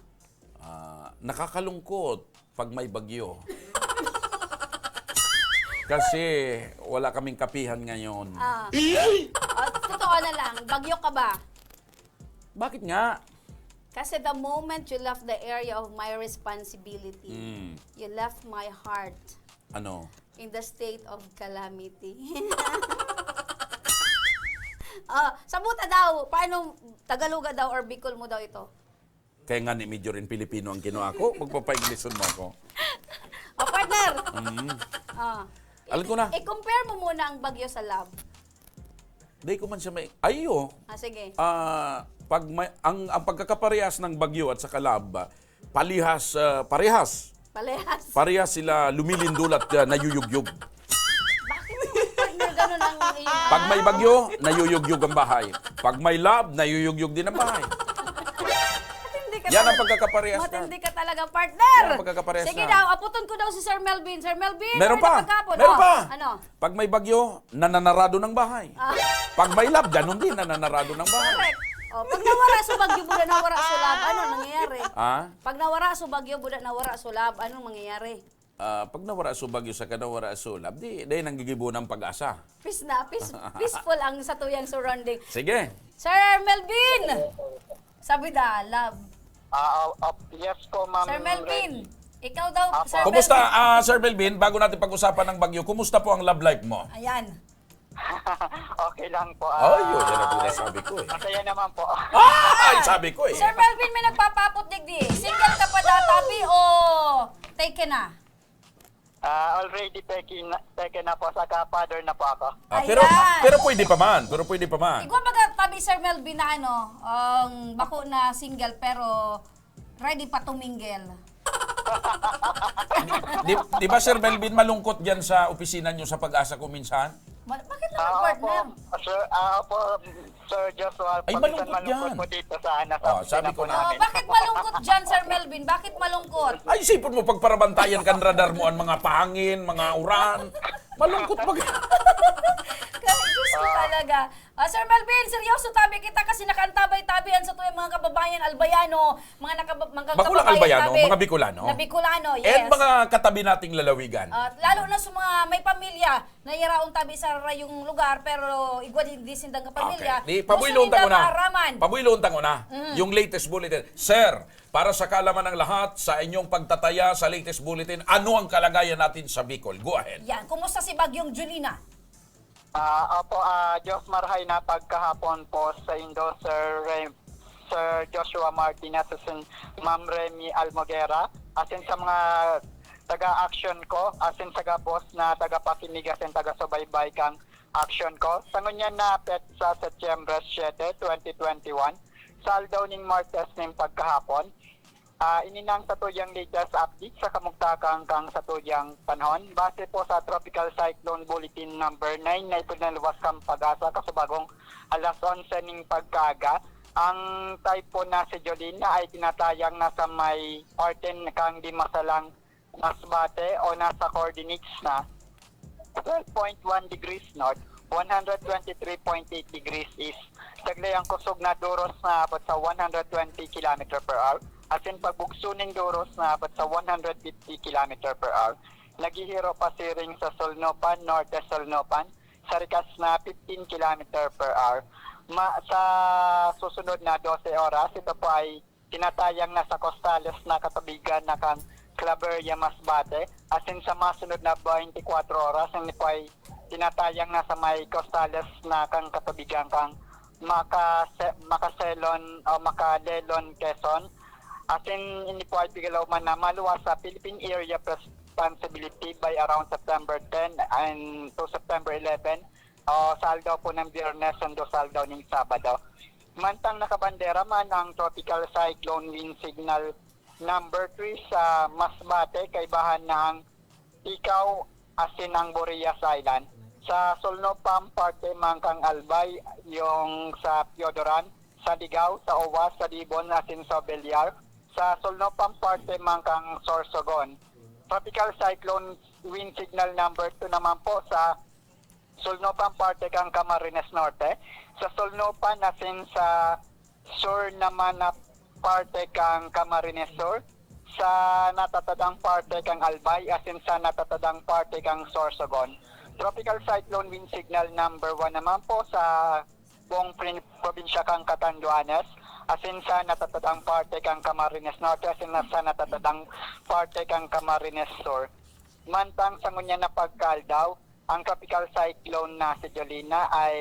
Ah, nakakalungkot pag may bagyo. Kasi wala kaming kapihan ngayon. Ah. Oh, totoo na lang, bagyo ka ba? Bakit nga? Kasi the moment you left the area of my responsibility, Mm. you left my heart Ano? in the state of calamity. Oh, sabuta daw, paano Tagaloga daw or Bicol mo daw ito? Kaya nga ni Major in Filipino ang kinuha ko, magpapa-Englishon mo ako. Oh, partner! Mm. Oh. Alam ko na. I-, i-compare mo muna ang bagyo sa love. Di ko man siya may, ay, oo. Ah, sige. Ah, pag may, ang, ang pagkakaparehas ng bagyo at saka love, ah, palihas, ah, parehas. Palehas. Parehas sila lumilindol at, ah, nayuyugyog. Bakit naman, partner, ganun ang iyong Pag may bagyo, nayuyugyog ang bahay. Pag may love, nayuyugyog din ang bahay. Matindi ka Yan ang talaga. pagkakaparehas na. Matindi ka talaga, partner. Yan ang pagkakaparehas Sige na. daw, aputon ko daw si Sir Melvin. Sir Melvin, Meron ano pa. na pagkapon? Meron Oh, pa. ano? Pag may bagyo, nananarado ng bahay. Ah. Pag may love, ganun din, nananarado ng bahay. Correct. Oh, pag nawara sa bagyo, buda nawara sa love, ano nangyayari? Ha? Pag nawara sa bagyo, buda nawara sa love, anong mangyayari? Ah, pag nawara sa bagyo saka nawara sa love, di, di nanggigibo ng pag-asa. Peace na, peace, peaceful ang satuyang surrounding. Sige. Sir Melvin! Sabi da, love. Ah, ah, ah, yes po, Ma'am Sir Melvin, Reggie. ikaw daw, Apo. Sir Kumusta, Melvin? ah, Sir Melvin? Bago natin pag-usapan ng bagyo, kumusta po ang love life mo? Ayan. Okay lang po, ah, Ay, yun, yan ang sinasabi ko eh. masaya naman po. Ah, ay, sabi ko eh. Sir Melvin, may nagpapapot digdi. Single ka pa dati, tabi, o taken na? Ah, already taken, taken na po, saka father na po ako. Ah, pero, Ayan. pero pwede pa man, pero pwede pa man. Igwa baga tabi, Sir Melvin, na ano, ang bako na single pero ready pa to mingle. Di, di ba, Sir Melvin, malungkot dyan sa opisina nyo sa Pag-asa ko minsan? Ma-, bakit naman, Ah, partner? opo, Sir, ah, opo, Sir Joshua, Ay, paminsan malungkot malungkot yan. po dito sa, ano, sa Oh, opisina sabi ko po na. Oh, namin. bakit malungkot dyan, Sir Melvin? Bakit malungkot? Ay, isipon mo, pagparabantayan kan radar mo ang mga pahangin, mga uran. Malungkot mag- Kaya, Diyos Talaga. Ah, Sir Melvin, seryoso tabi kita kasi nakaantabay tabi an satuyang mga kababayan Albayano, mga nakaba-, mga Bako lang kababayan Albayano, tabi mga Bicolano. Na Bicolano, yes. And mga katabi nating lalawigan. Ah, lalo na sa mga may pamilya na yaraon tabi sa rayong lugar pero igwa di, di sindang kapamilya. Okay. Di, Gusto pabuylon ta ko nila na. maaraman. Pabuylon ta ko na. Yung latest bulletin. Sir, para sa kaalaman ng lahat, sa inyong pagtataya sa latest bulletin, ano ang kalagayan natin sa Bicol? Go ahead. Yan, kumusta si Bagyong Julina? Ah, opo, ah, Diyos marhay na pagkahapon po sa indo, Sir Rem, Sir Joshua Martinez, asin Ma'am Remy Almoguera, asin sa mga taga-action ko, asin sa gabos na taga-pakinig, asin taga-subaybay kang action ko. Sa ngunyan na petsa, Setyembre siyete, twenty twenty-one, sa aldaw ning Martes ning pagkahapon, Ah, ini na ang satuyang latest update sa kamugtakan kan satuyang panahon. Base po sa Tropical Cyclone Bulletin Number nine na ipinalabas kan PAGASA kasubagong alas onse ning pagkaaga, ang typhoon na si Jolina ay tinatayang nasa may parte kan Dimasalang, Masbate o nasa coordinates na twelve point one degrees north, one hundred twenty-three point eight degrees east. Taglay ang kusog na duros na abot sa one hundred twenty kilometer per hour, asin pagbugso ning duros na abot sa one hundred fifty kilometer per hour. Naghihiro pasiring sa Solnopan, Norte Solnopan, sa rikas na fifteen kilometer per hour. Ma, sa susunod na dose oras, ito po ay tinatayang nasa costales na katubigan na kan Claveria, Masbate, asin sa masunod na twenty-four oras, ini po ay tinatayang nasa may costales na kan katubigan kan Macase-, Macaselon o Macalelon, Quezon. Asin ini po ay pigalaw man na maluwas sa Philippine Area of Responsibility by around September ten and to September eleven, o sa aldaw po ng Biyernes, sundo sa aldaw ning Sabado. Mantang nakabandera man ang Tropical Cyclone Wind Signal Number three sa Masbate, kaibahan na ang Ticao asin ang Burias Island. Sa Solnopan, parte man kan Albay, yung sa Piodoran, sa Ligao, sa Owas, sa Dibon, asin sa Bellar. Sa Solnopan, parte man kan Sorsogon. Tropical Cyclone Wind Signal Number two naman po sa Solnopan, parte kan Camarines Norte. Sa Solnopan asin sa sur naman na parte kan Camarines Sur. Sa natatadang parte kan Albay asin sa natatadang parte kan Sorsogon. Tropical Cyclone Wind Signal Number one naman po sa buong prin-, probinsya kan Catanduanes, asin sa natatadang parte kan Camarines Norte, asin na sa natatadang parte kan Camarines Sur. Mantang sa ngunyan na pagkaaldaw, ang tropical cyclone na si Jolina ay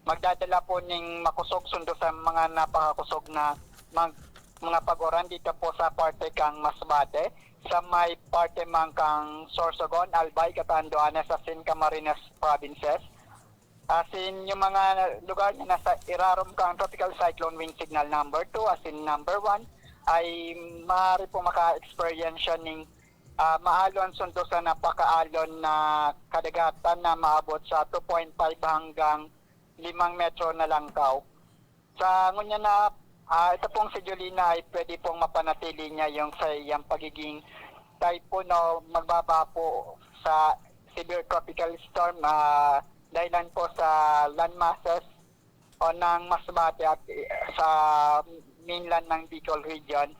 magdadala po ning makusog sundo sa mga napakakusog na mag-, mga pag-uran dito po sa parte kang Masbate, sa may parte man kang Sorsogon, Albay, Catanduanes, asin Camarines provinces. Asin yung mga lugar na nasa irarom kang Tropical Cyclone Wind Signal Number two, asin Number one, ay maaari po maka-experience siya ning ah, maalon sundo sa napakaalon na kadagatan na maabot sa two point five hanggang limang metro na langkaw. Sa ngunyan na, ah, ito pong si Jolina ay pwede pong mapanatili niya yung sa iyang pagiging typhoon o magbaba po sa severe tropical storm, ah, dahilan po sa land masses o ng Masbate at, eh, sa mainland ng Bicol region.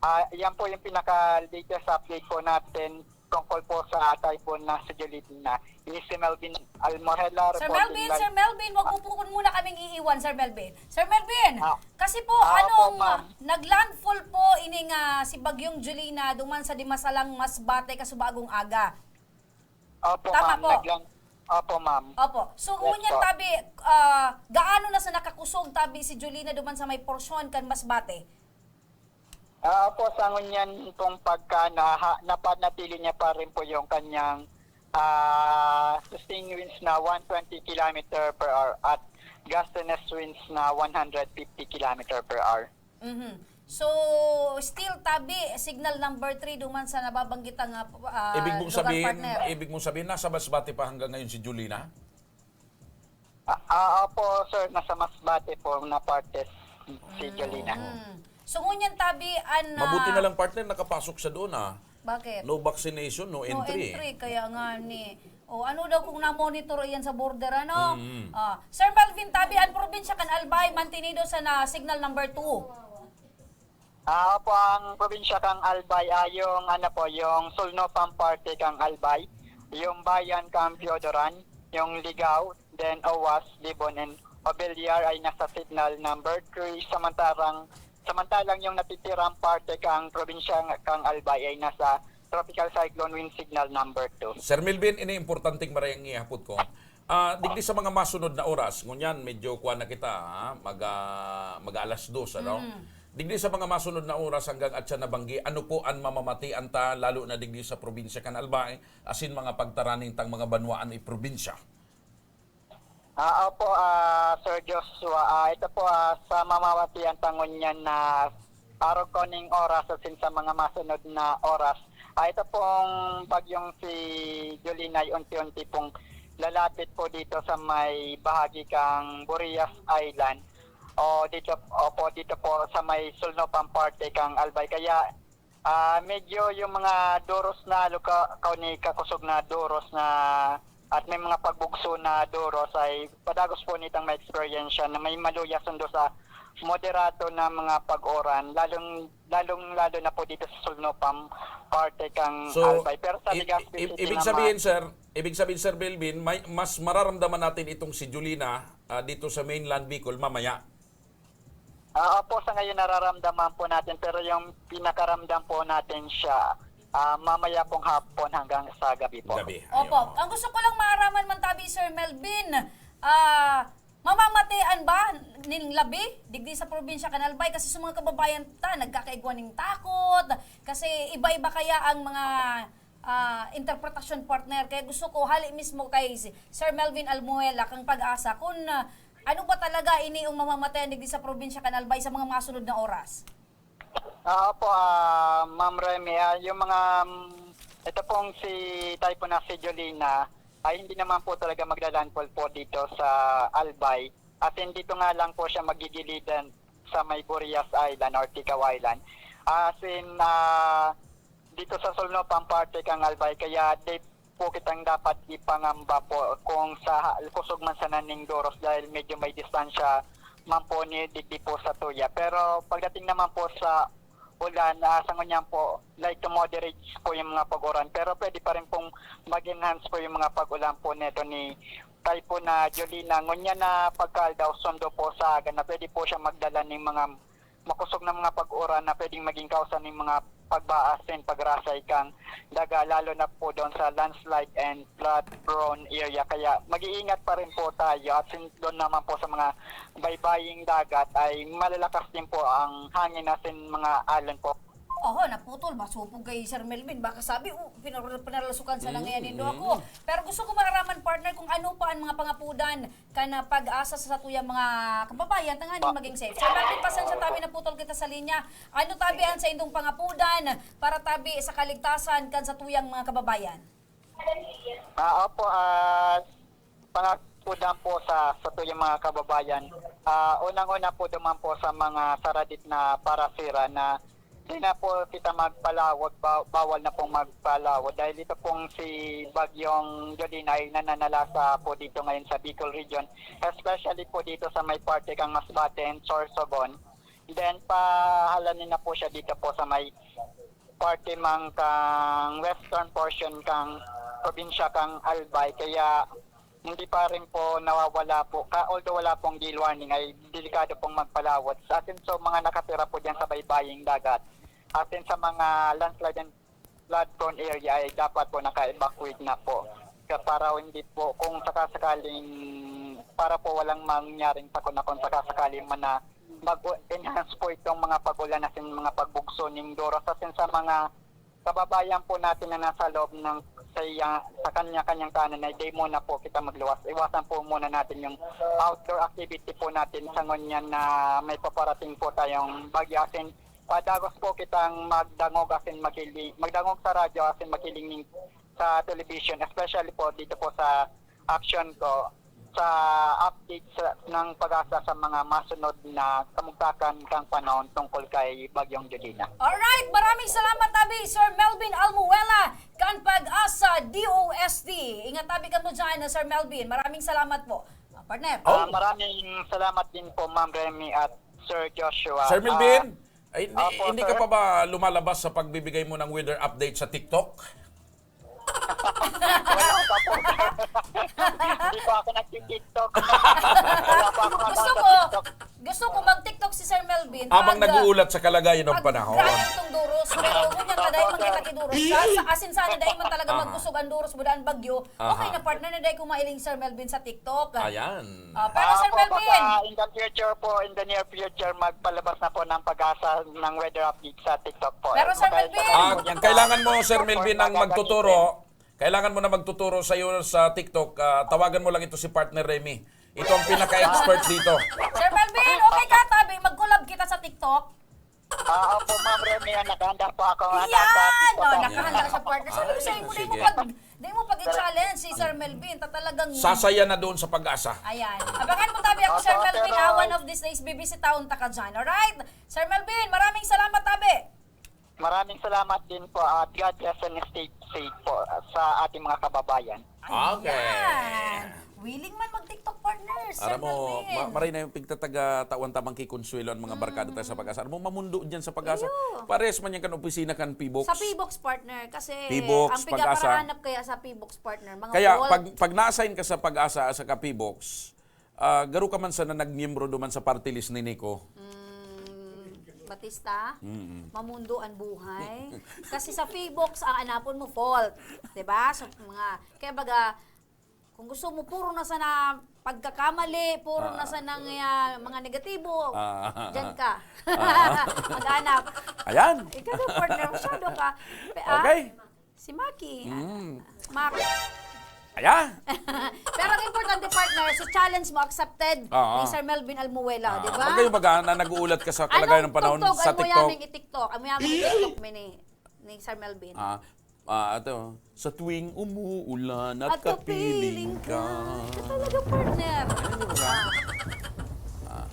Ah, yan po yung pinaka-latest update po natin tungkol po sa typhoon na si Jolina. Ini si Melvin Almorela, Sir reporting Melvin, live. Sir Melvin, wag mo po muna kaming iiwan, Sir Melvin. Sir Melvin, Ah. Kasi po, Ah, anong opo, ma'am. nag-landfall po ining, ah, si Bagyong Jolina duman sa Dimasalang, Masbate, kasubagong aga? Opo, Tama ma'am. po. Naglang-, opo, ma'am. Opo. So, Yes ngunyan po. tabi, ah, gaano na sa nakakusog tabi si Jolina duman sa may porsyon kan Masbate? Ah, opo, sa ngunyan pong pagka naha-, napanatili niya pa rin po yung kanyang, ah, sustained winds na one twenty kilometer per hour at gustiness winds na one hundred fifty kilometer per hour. Mhm. So, still tabi, signal number three duman sa nababanggit nga, ah, Ibig mong lugar, sabihin, partner. Ibig mong sabihin, nasa Masbate pa hanggang ngayon si Jolina? Ah, ah, opo, sir, nasa Masbate po na parte si Jolina. Hmm. So, ngunyan tabi, an, ah, Mabuti na lang, partner, nakapasok siya doon, ah. Bakit? No vaccination, no No entry. entry, kaya nga ni, O ano daw kung na-monitor iyan sa border, ano? Mm. Ah, Sir Melvin, tabi, ang probinsya kan Albay mantenido sa na signal number two. Ah, opo, ang probinsya kang Albay, ah, yung ano po, yung Solnopam parte kang Albay, yung bayan kang Piodoran, yung Ligao, then Owas, Libon, and Obiliar ay nasa signal number three, samantalang, samantalang yung natitirang parte kang probinsya kang Albay ay nasa Tropical Cyclone Wind Signal number two. Sir Melvin, ini importanteng marayang ihapot ko. Ah, digdi sa mga masunod na oras, ngunyan medyo kuwan na kita, ha? Mag, ah, mag-alas dos, ano? Mm. Digdi sa mga masunod na oras hanggang atsa na banggi, ano po an mamamatian ta, lalo na digdi sa probinsya kan Albay, asin mga pagtaraning tang mga banwaan o probinsya? Ah, opo, ah, Sir Joshua, ah, ito po, ah, sa mamamatian ta ngunyan na arog ko ning oras asin sa mga masunod na oras. Ah, ito pong bagyong si Jolina ay unti-unti pong lalapit po dito sa may bahagi kang Burias Island. O dito, opo, dito po sa may Solnopam parte kang Albay. Kaya, ah, medyo yung mga duros na luka-, kaw ni kakusog na duros na at may mga pagbugso na duros ay padagos po nitang ma-experience siya na may maluya sundo sa moderato na mga pag-uran, lalong, lalong-lalo na po dito sa Solnopam, parte kang So, Albay. Pero sa i-, Legazpi i-, City ibig naman sabihin, sir, ibig sabihin, Sir Melvin, may, mas mararamdaman natin itong si Jolina, ah, dito sa mainland Bicol mamaya. Ah, opo, sa ngayon nararamdaman po natin, pero yung pinakaramdam po natin siya, ah, mamaya pong hapon hanggang sa gabi po. Gabi. Opo. Ayun. Ang gusto ko lang maaraman man tabi, Sir Melvin, ah, mamamatean ba nin labi digdi sa probinsya kan Albay? Kasi sa mga kababayan ta, nagkakaigwa ning takot. Kasi iba-iba kaya ang mga, ah, interpretasyon, partner. Kaya gusto ko, hali mismo kay si Sir Melvin Almuela, kang Pag-asa, kung, ah, ano ba talaga ini yung mamamatean digdi sa probinsya kan Albay sa mga masunod na oras? Ah, opo, ah, Ma'am Remy, ah, yung mga, mm, ito pong si Typhoon na si Jolina, ay hindi naman po talaga magla-landfall po dito sa Albay. As in, dito nga lang po siya magigilidan sa may Burias Island or Tigao Island. As in, ah, dito sa Solnopam parte kang Albay, kaya di po kitang dapat ipangamba po kung sa kusog man sana ning doros dahil medyo may distansya man po ni digdi po sa tuya. Pero pagdating naman po sa ulan, ah, sa ngunyan po, light to moderate po yung mga pag-uran. Pero pwede pa rin pong mag-enhance po yung mga pag-ulan po neto ni Typhoon na Jolina. Ngunyan na pagkaaldaw, sundo po sa aga na pwede po siya magdala ng mga makusog na mga pag-uran na pwedeng maging kausa ning mga pagbaas and pagrasay kang daga, lalo na po doon sa landslide and flood-prone area. Kaya mag-iingat pa rin po tayo at sin-, doon naman po sa mga baybaying dagat ay malalakas din po ang hangin asin mga alon po. Oho, naputol. Masupog kay Sir Melvin. Baka sabi, "Oh, pinar-, pinaralasukan sa Mm, nangyayari nindo mm. ako." Pero gusto ko maaraman, partner, kung ano pa ang mga pangapudan kan, ah, Pag-asa sa satuyang mga kababayan tanganing Pa- maging safe. Sir Melvin, pasensya tabi, naputol kita sa linya. Ano tabi ang saindong pangapudan para tabi sa kaligtasan kan satuyang mga kababayan? Ah, opo, ah, pangapudan po sa satuyang mga kababayan. Ah, unang-una po duman po sa mga saradit na parasira na di na po kita magpalawag, ba-, bawal na pong magpalawag dahil ito pong si Bagyong Jolina ay nananalasa po dito ngayon sa Bicol Region, especially po dito sa may parte kang Masbate and Sorsogon. Then, pahalanin na po siya dito po sa may parte man kang western portion kang probinsya kang Albay. Kaya, hindi pa rin po nawawala po. Ka, although wala pong gale warning, ay delikado pong magpalawot. Sa atin, so, mga nakatira po dyan sa baybaying dagat, atin sa mga landslide and flood-prone area, ay dapat po naka-evacuate na po. Ka, para hindi po, kung sakasakaling, para po walang mangyaring sakuna, kung sakasakaling man na mag-enhance po itong mga pag-ulan asin mga pagbugso ning doros asin sa mga kababayan po natin na nasa loob ng sa, iya, sa kanya-kanyang tahanan ay di muna po kita magluwas. Iwasan po muna natin yung outdoor activity po natin sa ngunyan na may paparating po tayong bagyo. Asin, padagos po kitang magdangog asin makiling, magdangog sa radyo asin makiling ning, sa television, especially po dito po sa Action ko. sa update sa, ng PAGASA sa mga masunod na kamugtakan kang panahon tungkol kay Bagyong Jodina. Alright, maraming salamat, Abi, Sir Melvin Almuela, kan PAGASA D O S T. Ingat, Abi, kamo dyan, Sir Melvin. Maraming salamat po. Ah, partner. Ah, Oh. maraming salamat din po, Ma'am Remy at Sir Joshua. Sir Melvin, Ah, ay, hindi, opo, hindi ka sir. pa ba lumalabas sa pagbibigay mo ng weather update sa TikTok? Wala pa po. Hindi pa ako nagti-TikTok. Wala pa ako Gusto nasa ko, TikTok. gusto ko mag-TikTok si Sir Melvin Habang pag, ah, nag-uulat sa kalagayan ng pag panahon. grabe itong duros. Pero ngunyan ka dahil Opo, sir. magkita ki duros ka. Sa asin sana dahil man talaga Aha. magkusog ang duros mo daan bagyo. Okay Aha. na, partner, na dahil kumailing Sir Melvin sa TikTok. Ayan. Ah, pero Ah, Sir opo, Melvin. baka in the future po, in the near future, magpalabas na po ng PAGASA ng weather update sa TikTok po. Pero, Sir Magkaya Melvin. talaga Ah, po dyan sa kailangan mo, Sir TikTok po Melvin, na ang gagamitin. magtuturo. Kailangan mo na magtuturo sa'yo sa TikTok. Ah, tawagan mo lang ito si Partner Remy. Ito ang pinaka-expert dito. Sir Melvin, okay ka, tabi? Mag-collab kita sa TikTok? Ah, opo, Ma'am Remy, ah, nakahanda po ako. Yan! Nakahanda po Oh, ako. nakahanda siya, partner. So, Yan. ibig sabihin mo, di mo Sige. pag, di mo pag-i-challenge si Sir Melvin. Ta-, talagang Sasaya na doon sa PAGASA. Ayan. Abangan mo, tabi, ako, Opo, Sir Melvin, pero ah, one of these days, bibisitahon ta ka dyan. Alright? Sir Melvin, maraming salamat, tabi. Maraming salamat din po at God bless and stay safe po sa ating mga kababayan. Ayan. Okay. Willing man mag-TikTok, partner, Sir Aram mo, Melvin. ma-, maray na yung pigtataga-tawan tamang kikonsuelo ang mga Mm. barkada tayo sa PAGASA. Aram mo, mamundo dyan sa PAGASA. Iyo. Pares man yan kan opisina kan P-Box. Sa P-Box, partner, kasi P-Box, ang PAGASA. pigaparahanap kaya sa P-Box, partner, mga Kaya vault. pag, pag na-assign ka sa PAGASA, sa ka P-Box, ah, garo ka man sana nagmiyembro duman sa party list ni Nico. Mm, Batista, Mm-mm. mamundo ang buhay. Kasi sa P-Box, ang anapon mo, fault. Diba? So, mga, kaya baga, kung gusto mo, puro na sana pagkakamali, puro na Ah. sanang, ah, mga negatibo, Ah. dyan ka. Ah. Mag-anap. Ayan. Ikaw daw, partner, masyado ka. Pe-, ah, Okay. si Maki. Mm. Mac. Ayan. Pero ang importante, partner, sa challenge mo, accepted Oo. ni Sir Melvin Almuela, Ah, di ba? Bagay baga na nag-uulat ka sa kalagayan ng panahon tugtog sa ang TikTok? Muyaming i-TikTok? Ang muyaming i-TikTok, mi ni, ni Sir Melvin. Ah, ah, ito, "Sa tuwing umuulan at At kapiling kapiling ka." ka. Ito talaga, partner. Ayun, di ba? Ah. Ah,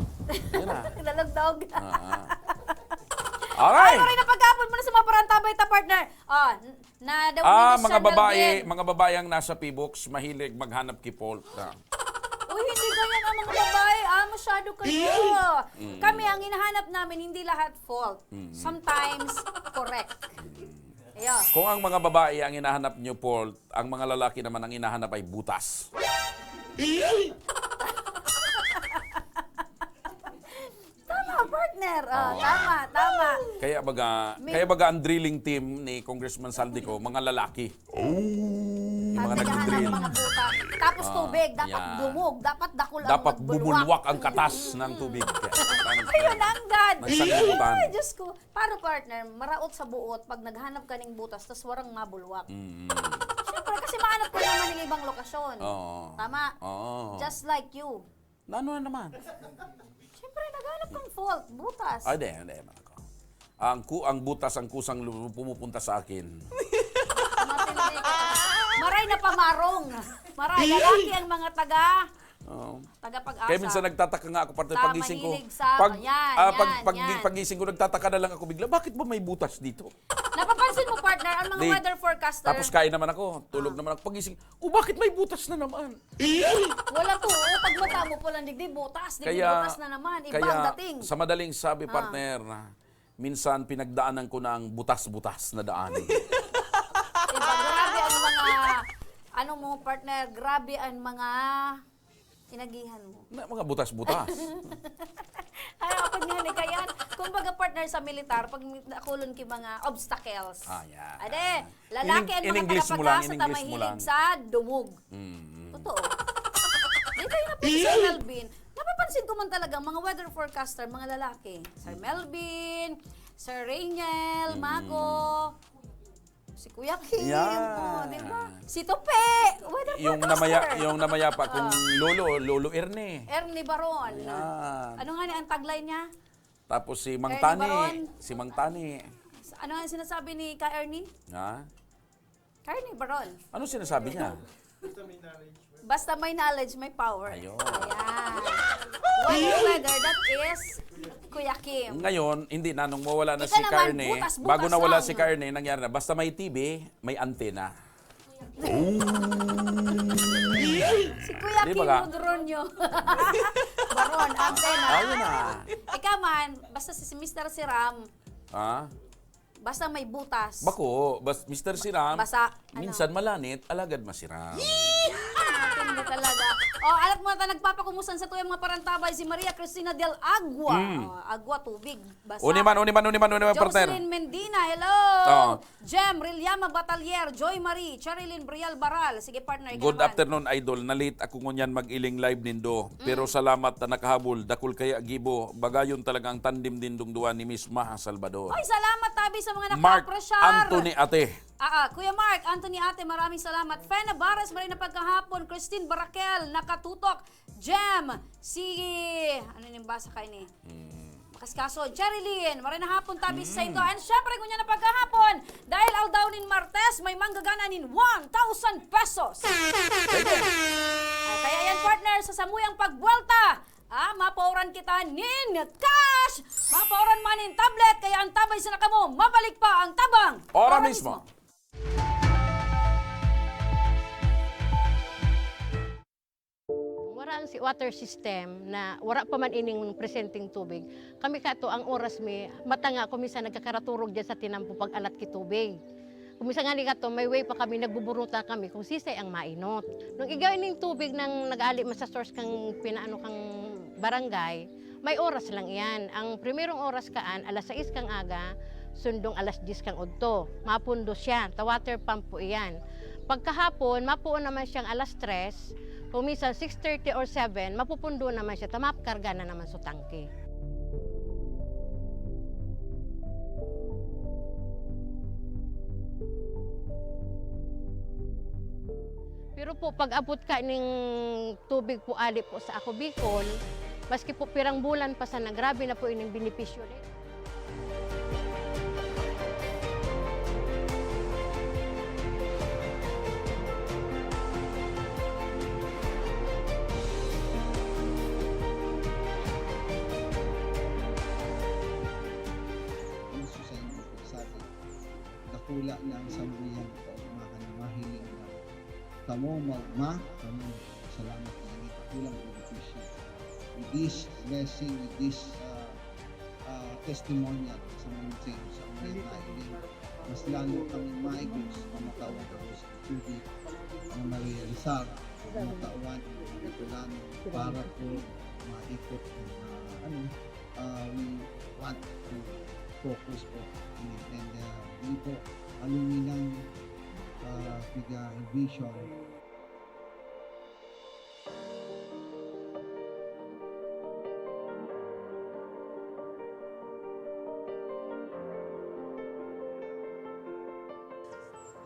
yun na. Nalagdog. Ah, ah. Alright. Ay, maray na paghapon mo na sa mga parantabay ta, partner. Oh, n-, na daw Ah, ni mga Sir babae, Melvin. mga babae ang nasa P-Box, mahilig maghanap ki fault. Ah. Uy, hindi ganyan ang mga babae, ah, masyado kayo. Mm. Kami, ang hinahanap namin, hindi lahat fault. Mm. Sometimes, correct. Mm. Ayun. Kung ang mga babae ang hinahanap nyo fault, ang mga lalaki naman ang hinahanap ay butas. Tama, partner. Oh, Oo. tama, tama. Kaya baga, May kaya baga ang drilling team ni Congressman Saldico, mga lalaki. Oh. Yung mga Sabi nga nagdi-drill. ng mga buta. Tapos Ah, tubig, dapat yan. dumog, dapat dakul ang Dapat magbulwak. bumulwak ang katas ng tubig. Ayun, ang gad. Nagsanlibutan. Ay, Diyos ko. Paano, partner? Maraot sa buot pag naghanap ka ning butas tas warang mabulwak. Mm. Siyempre, kasi mahanap ka naman ng ibang lokasyon. Oo. Tama? Oo. Just like you. Na ano na naman? Siyempre, naghanap kang fault, butas. Ay, di, hindi, man ako. Ang ku-, ang butas, ang kusang lu-, pumupunta sa akin. Matindi ka. Maray na pamarong. Maray, lalaki ang mga taga, Oo. taga PAGASA. Kaya minsan nagtataka nga ako, partner, Ta-, pagising ko. mahilig sa, Pag, yan, ah, pag, yan, pag, yan. pagising ko, nagtataka na lang ako bigla, "Bakit ba may butas dito?" Napapansin mo, partner, ang mga Di, weather forecaster? tapos kain naman ako, tulog Ah. naman ako. Pagising, "Oh, bakit may butas na naman?" Wala to, oh. Pag mata mo, pulang digdi, butas, digdi, Kaya, butas na naman. Iba kaya ang dating. sa madaling sabi, Ah. partner, na minsan pinagdaanan ko na ang butas-butas na daan. Diba? Grabe ang mga, ano mo, partner, grabe ang mga inagihan mo. Na, mga butas-butas. Ay, ako nga ni kayan. Kumbaga, partner, sa militar, pag nakulon ki mga obstacles. Ah, yeah. Ade, lalaki In-, ang in mga English mo lang, tagapag-asa in ta English mo mahilig lang. sa dumog. Mm, mm. Totoo. Dito yun na po si Sir Melvin. Napapansin ko man talaga, mga weather forecaster, mga lalaki. Sir Mm. Melvin, Sir Rainiel, Mm. Mago, si Kuya Kim, Yan. oh, di ba? Si Tope, weather Yung forecaster. namaya-, yung namayapa kong Ah. lolo, Lolo Ernie. Ernie Baron. Yan. Ano nga ni ang tagline niya? Tapos si Mang Ernie Tani. Baron. Si Mang Tani. Ano ang sinasabi ni Ka Ernie? Ha? Ka Ernie Baron. Ano sinasabi niya? Basta may knowledge. Basta may knowledge, may power. Ayun. Ayan. What a leader, that is Kuya Kim. Ngayon, hindi na, nung mawala na Ika si naman, Carne, butas-butas bago nawala lang. Si Carne, nangyari na, basta may T V, may antena. Si Kuya Di ba Kim ka? Modronyo. Baron, antena. Ayun na. Ikaw man, basta si, si Mister Siram, Ha? Basta may butas. Bako, bas-, Mister Siram, Basa, ano? Minsan malanit, alagad masiram. Hindi talaga. Oh, alat mo na ta, nagpapakumusta sa tuyang mga parantabay, si Maria Cristina del Agua. Mm. Oh, agua, tubig, basa. Uniman, uniman, uniman, uniman, partner. Jocelyn Mendina, hello. Oo. Jem Rilliama Batalier, Joy Marie, Cherilyn Brial Baral. Sige, partner, ikaw Good naman. Afternoon, idol. Nalit ako ngunyan mag-iling live nindo. Pero Mm. salamat na nakahabol. Dakul kaya gibo. Bagayon talaga ang tandem nindong duwa ni Miss Maha Salvador. Ay, salamat, tabi, sa mga Mark nakapresyar. Anthony Ate. Ah, ah, Kuya Mark Anthony Ate, maraming salamat. Fena Baras, maray na pagkahapon. Christine Barakel, nakatutok. Jem, si, ano ning basa kaini? Hmm. Makaskaso, Jerilyn, maray na hapon, tabi sa Hmm. saindo. And syempre, ngunyan na pagkahapon, dahil aldaw nin Martes, may manggagana nin one thousand pesos. Pwede. Ah, kaya yan, partner, sa samuyang pagbuwelta, ah, mapaoran kita nin cash, mapaoran man nin tablet, kaya ang tabay sa nakamo, mabalik pa ang tabang. Ora Ora mismo. mismo. Wara ang si-, water system na wara pa man ining presenteng tubig. Kami kato, ang oras mi, mata nga ako minsan nagkakaraturog dyan sa tinampo pag-alat ki tubig. Kung minsan nga ni kato, may way pa kami, nagbuburuta kami kung sisay ang mainot. Nung igay ning tubig nang nag-ali man sa source kang pinaano kang barangay, may oras lang iyan. Ang primerong oras kaan, alas sais kang aga, sundong alas diyes kang udto. Mapundo siya, ta water pump po iyan. Pagkahapon, mapuon naman siyang alas tres, kung minsan six thirty or seven, mapupundo naman siya, ta makarga na naman sa tangke. Pero po, pag-abot ka ning tubig po ali po sa Ako Bicol, maski po pirang bulan pa sana, grabe na po ining benepisyo ni. Gusto sa inyo po sa atin, dakula na ang samuyang kaugmahan na mahiling na kamo, ma-, ma-, kamo, salamat na ini, dakulang benepisyo. With this blessing, with this, ah, ah, testimonial sa mga sa mga nailing, mas lalo kami maigos na makawan kami sa tubig na marealisar, na makawan ang mga Bicolano para po maikot ang, ah, ano, ah, we want to focus po in it. And, ah, yun po, aluminum, ah, piga vision.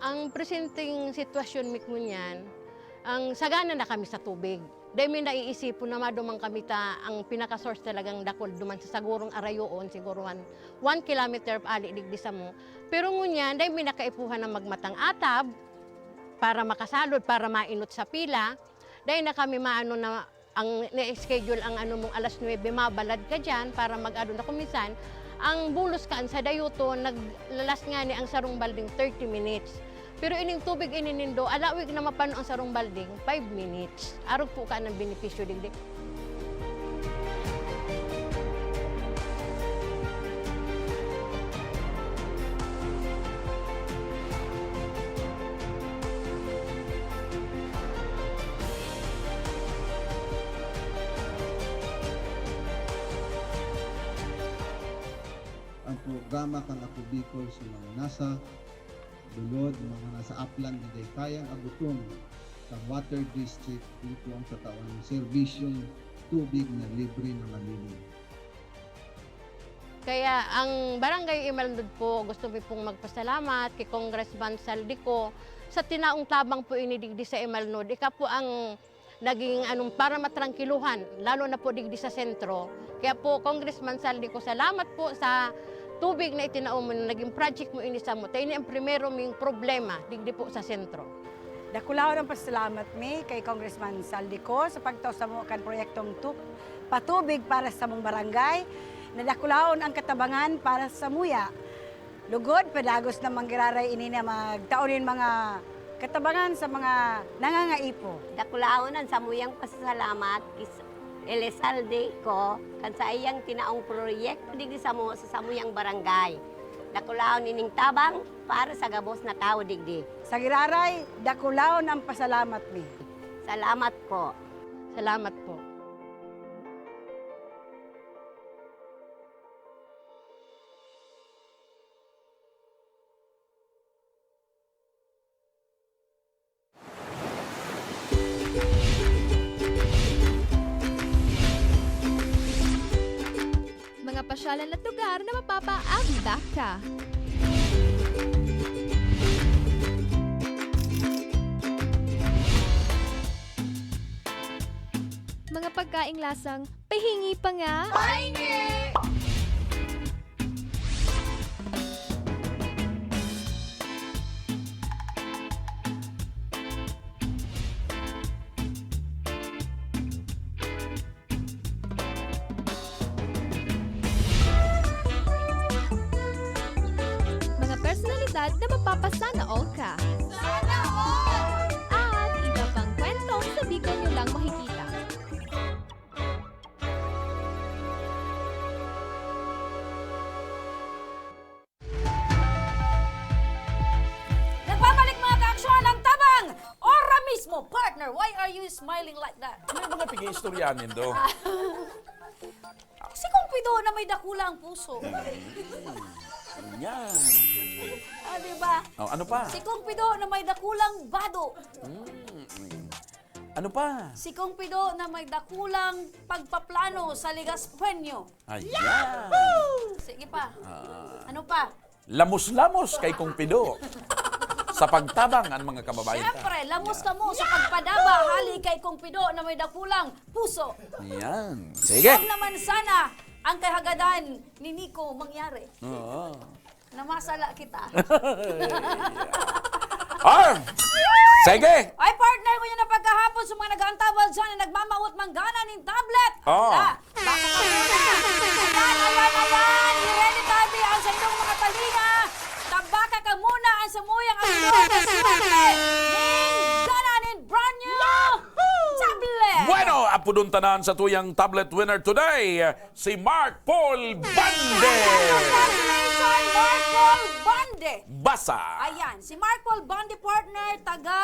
Ang presenteng sitwasyon mi ngunyan, ang sagana na kami sa tubig. Dai mi naiisipon na maduman kami ta ang pinaka-source talagang dakul duman sa sagurong arayoon, siguro one, one kilometer ali digdi samo. Pero ngunyan, dai mi na kaipuhan na magmatang atab para makasalod, para mainot sa pila. Dai na kami maano na ang na-schedule ang ano mong alas nuebe, mabalad ka diyan para mag-ano na. Kung minsan, ang bulos kaan sa dayuton, naglalas ngani ang sarong balding thirty minutes. Pero ining tubig ini nindo, alawig na mapano ang sarong balding, five minutes. Arog po ka ng benepisyo digdi. Ang programa kan Ako Bicol sa mga nasa bulod, mga nasa aplan na dai kayang agoton kan water district, ito ang tatawan ng serbisyong tubig na libre na malinis. Kaya ang Barangay Imalnod po, gusto mi pong magpasalamat kay Congressman Zaldy Co sa tinaong tabang po ini digdi sa Imalnod. Ika po ang naging anong para matrangkiluhan, lalo na po digdi sa sentro. Kaya po, Congressman Zaldy Co, salamat po sa tubig na itinao mo, na naging project mo ini samo. Ta ini ang primero ming problema digdi po sa sentro. Dakulaon ang pasalamat mi kay Congressman Zaldy Co sa pagtao samo kan proyektong tu-, patubig para sa samong barangay, na dakulaon ang katabangan para samuya. Lugod, padagos na man giraray ini na magtao nin mga katabangan sa mga nangangaipo. Dakulaon ang samuyang pasasalamat kis-, Elizalde Co kan saiyang tinaong proyekto digdi samo sa samuyang barangay. Dakulaon ining tabang para sa gabos na tawo digdi. Sa giraray, dakulaon ang pasalamat mi. Salamat po. Salamat po. Mga pasyalan at lugar na mapapaabot ka. Mga pagkaing lasang pahingi pa nga. Pahingi! Mga personalidad na mapapasana all ka. Sana all! At iba pang kwentong sa Bicol nyo lang makikita. Nagbabalik, mga kaaksyon, ang tabang! Ora mismo, partner! Why are you smiling like that? Ano yung mga pag-iistoryahan nindo? Si Kong Pido na may dakulang puso. Yan. Ah, di ba? Oh, ano pa? Si Kong Pido na may dakulang bado. Mm. Ano pa? Si Kong Pido na may dakulang pagpaplano sa ligas pwenyo. Ayan. Sige pa. Ah. Ano pa? Lamos-lamos kay Kong Pido sa pagtabang an mga kababayan ta. Siyempre, lamos kamo sa pagpadaba hali kay Kong Pido na may dakulang puso. Yan. Sige. Huwag naman sana ang kahagadan ni Nico mangyari. Oo. Namasala kita. Ah! Sige! Ay, partner, ngunyan na pagkahapon sa mga nag-aantabal dyan na nagmamawot manggana ning tablet. Oh. Ah, baka ka muna. Ayan, ayan, ayan. Irene Tabi, ang sa inyong mga talinga. Tabaka ka muna ang samuyang ang inyong swerte. Ning gana ning brand new tablet. Bueno, apodon tanan sa tuyang tablet winner today. Si Mark Paul Bande. Congratulations, Mark Paul Bande. Basa. Ayan, si Mark Paul Bande, partner, taga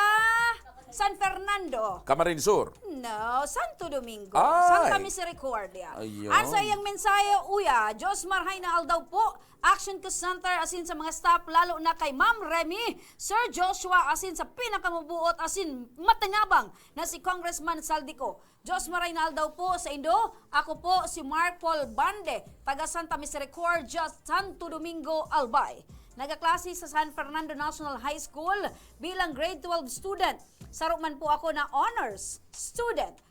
San Fernando. Camarines Sur. No, Santo Domingo. Ay. Santa Misericordia. Ayun. Ang sa iyang mensahe, uya, Diyos marhay na aldaw po. Action Call Center, asin sa mga staff, lalo na kay Ma'am Remy, Sir Joshua, asin sa pinakamabuot, asin matangabang na si Congressman Zaldy Co. Diyos maray na aldaw po sa indo. Ako po si Mark Paul Bande, taga Santa Misericordia, Santo Domingo, Albay. Nagaklase sa San Fernando National High School bilang grade twelve student. Saro man po ako na honors student.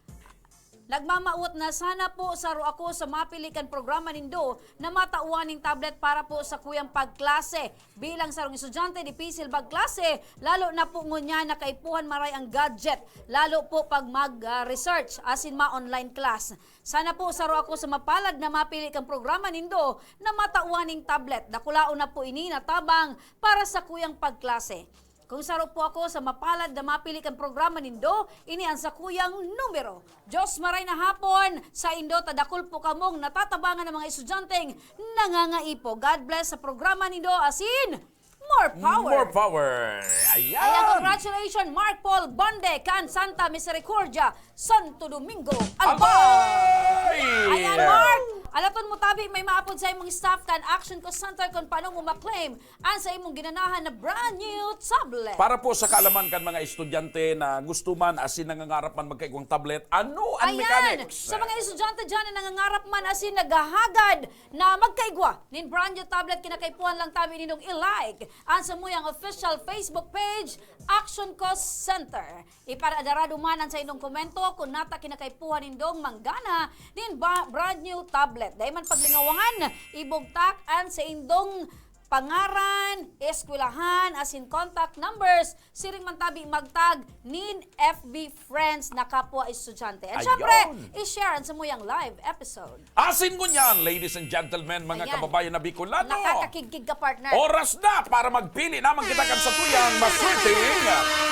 Nagmamawot na sana po saro ako sa mapili kan programa nindo na matawan ning tablet para po sa kuyang pagklase. Bilang sarong estudyante, dipisil magklase, lalo na po ngunyan na kaipuhan maray ang gadget, lalo po pag mag, ah, research, asin ma-online class. Sana po saro ako sa mapalad na mapili kang programa nindo na matawan ning tablet. Dakulaon na po ini na tabang para sa kuyang pagklase. Kung saro po ako sa mapalad na mapili kan programa nindo, ini ang sakuyang numero. Diyos maray na hapon sa indo, ta dakul po kamong natatabangan ng mga estudyanteng nangangaipo. God bless sa programa nindo, asin more power. More power. Ayan. Ayan, congratulations, Mark Paul Bonde, kan Santa Misericordia, Santo Domingo, Albay. Albay! Ayan, Mark. Alaton mo tabi, may maapod sa imong staff kan Action Call Center kung paano mo ma-claim an sa imong ginanahan na brand new tablet. Para po sa kaalaman kan mga estudyante na gusto man asin nangangarap man magkaigwang tablet, ano ang Ayan, mechanics? Sa mga estudyante dyan na nangangarap man asin naghahagad na magkaigwa nin brand new tablet, kinakaipuhan lang tabi nindong i-like ang samuyang official Facebook page, Action Call Center. Iparadara duman an saindong komento kun nata kinakaipuhan nindong manggana nin ba-, brand new tablet. Dai man paglingawangan, ibugtak an saindong pangaran, eskwelahan, asin contact numbers, siring man tabi magtag nin F B friends na kapwa estudyante. And Ayun. syempre, i-share ang samuyang live episode. Asin ngunyan, ladies and gentlemen, mga Ayan. kababayan na Bicolano. Nakakakigkig ka, partner. Oras na para magpili naman kita kan satuyang maswerteng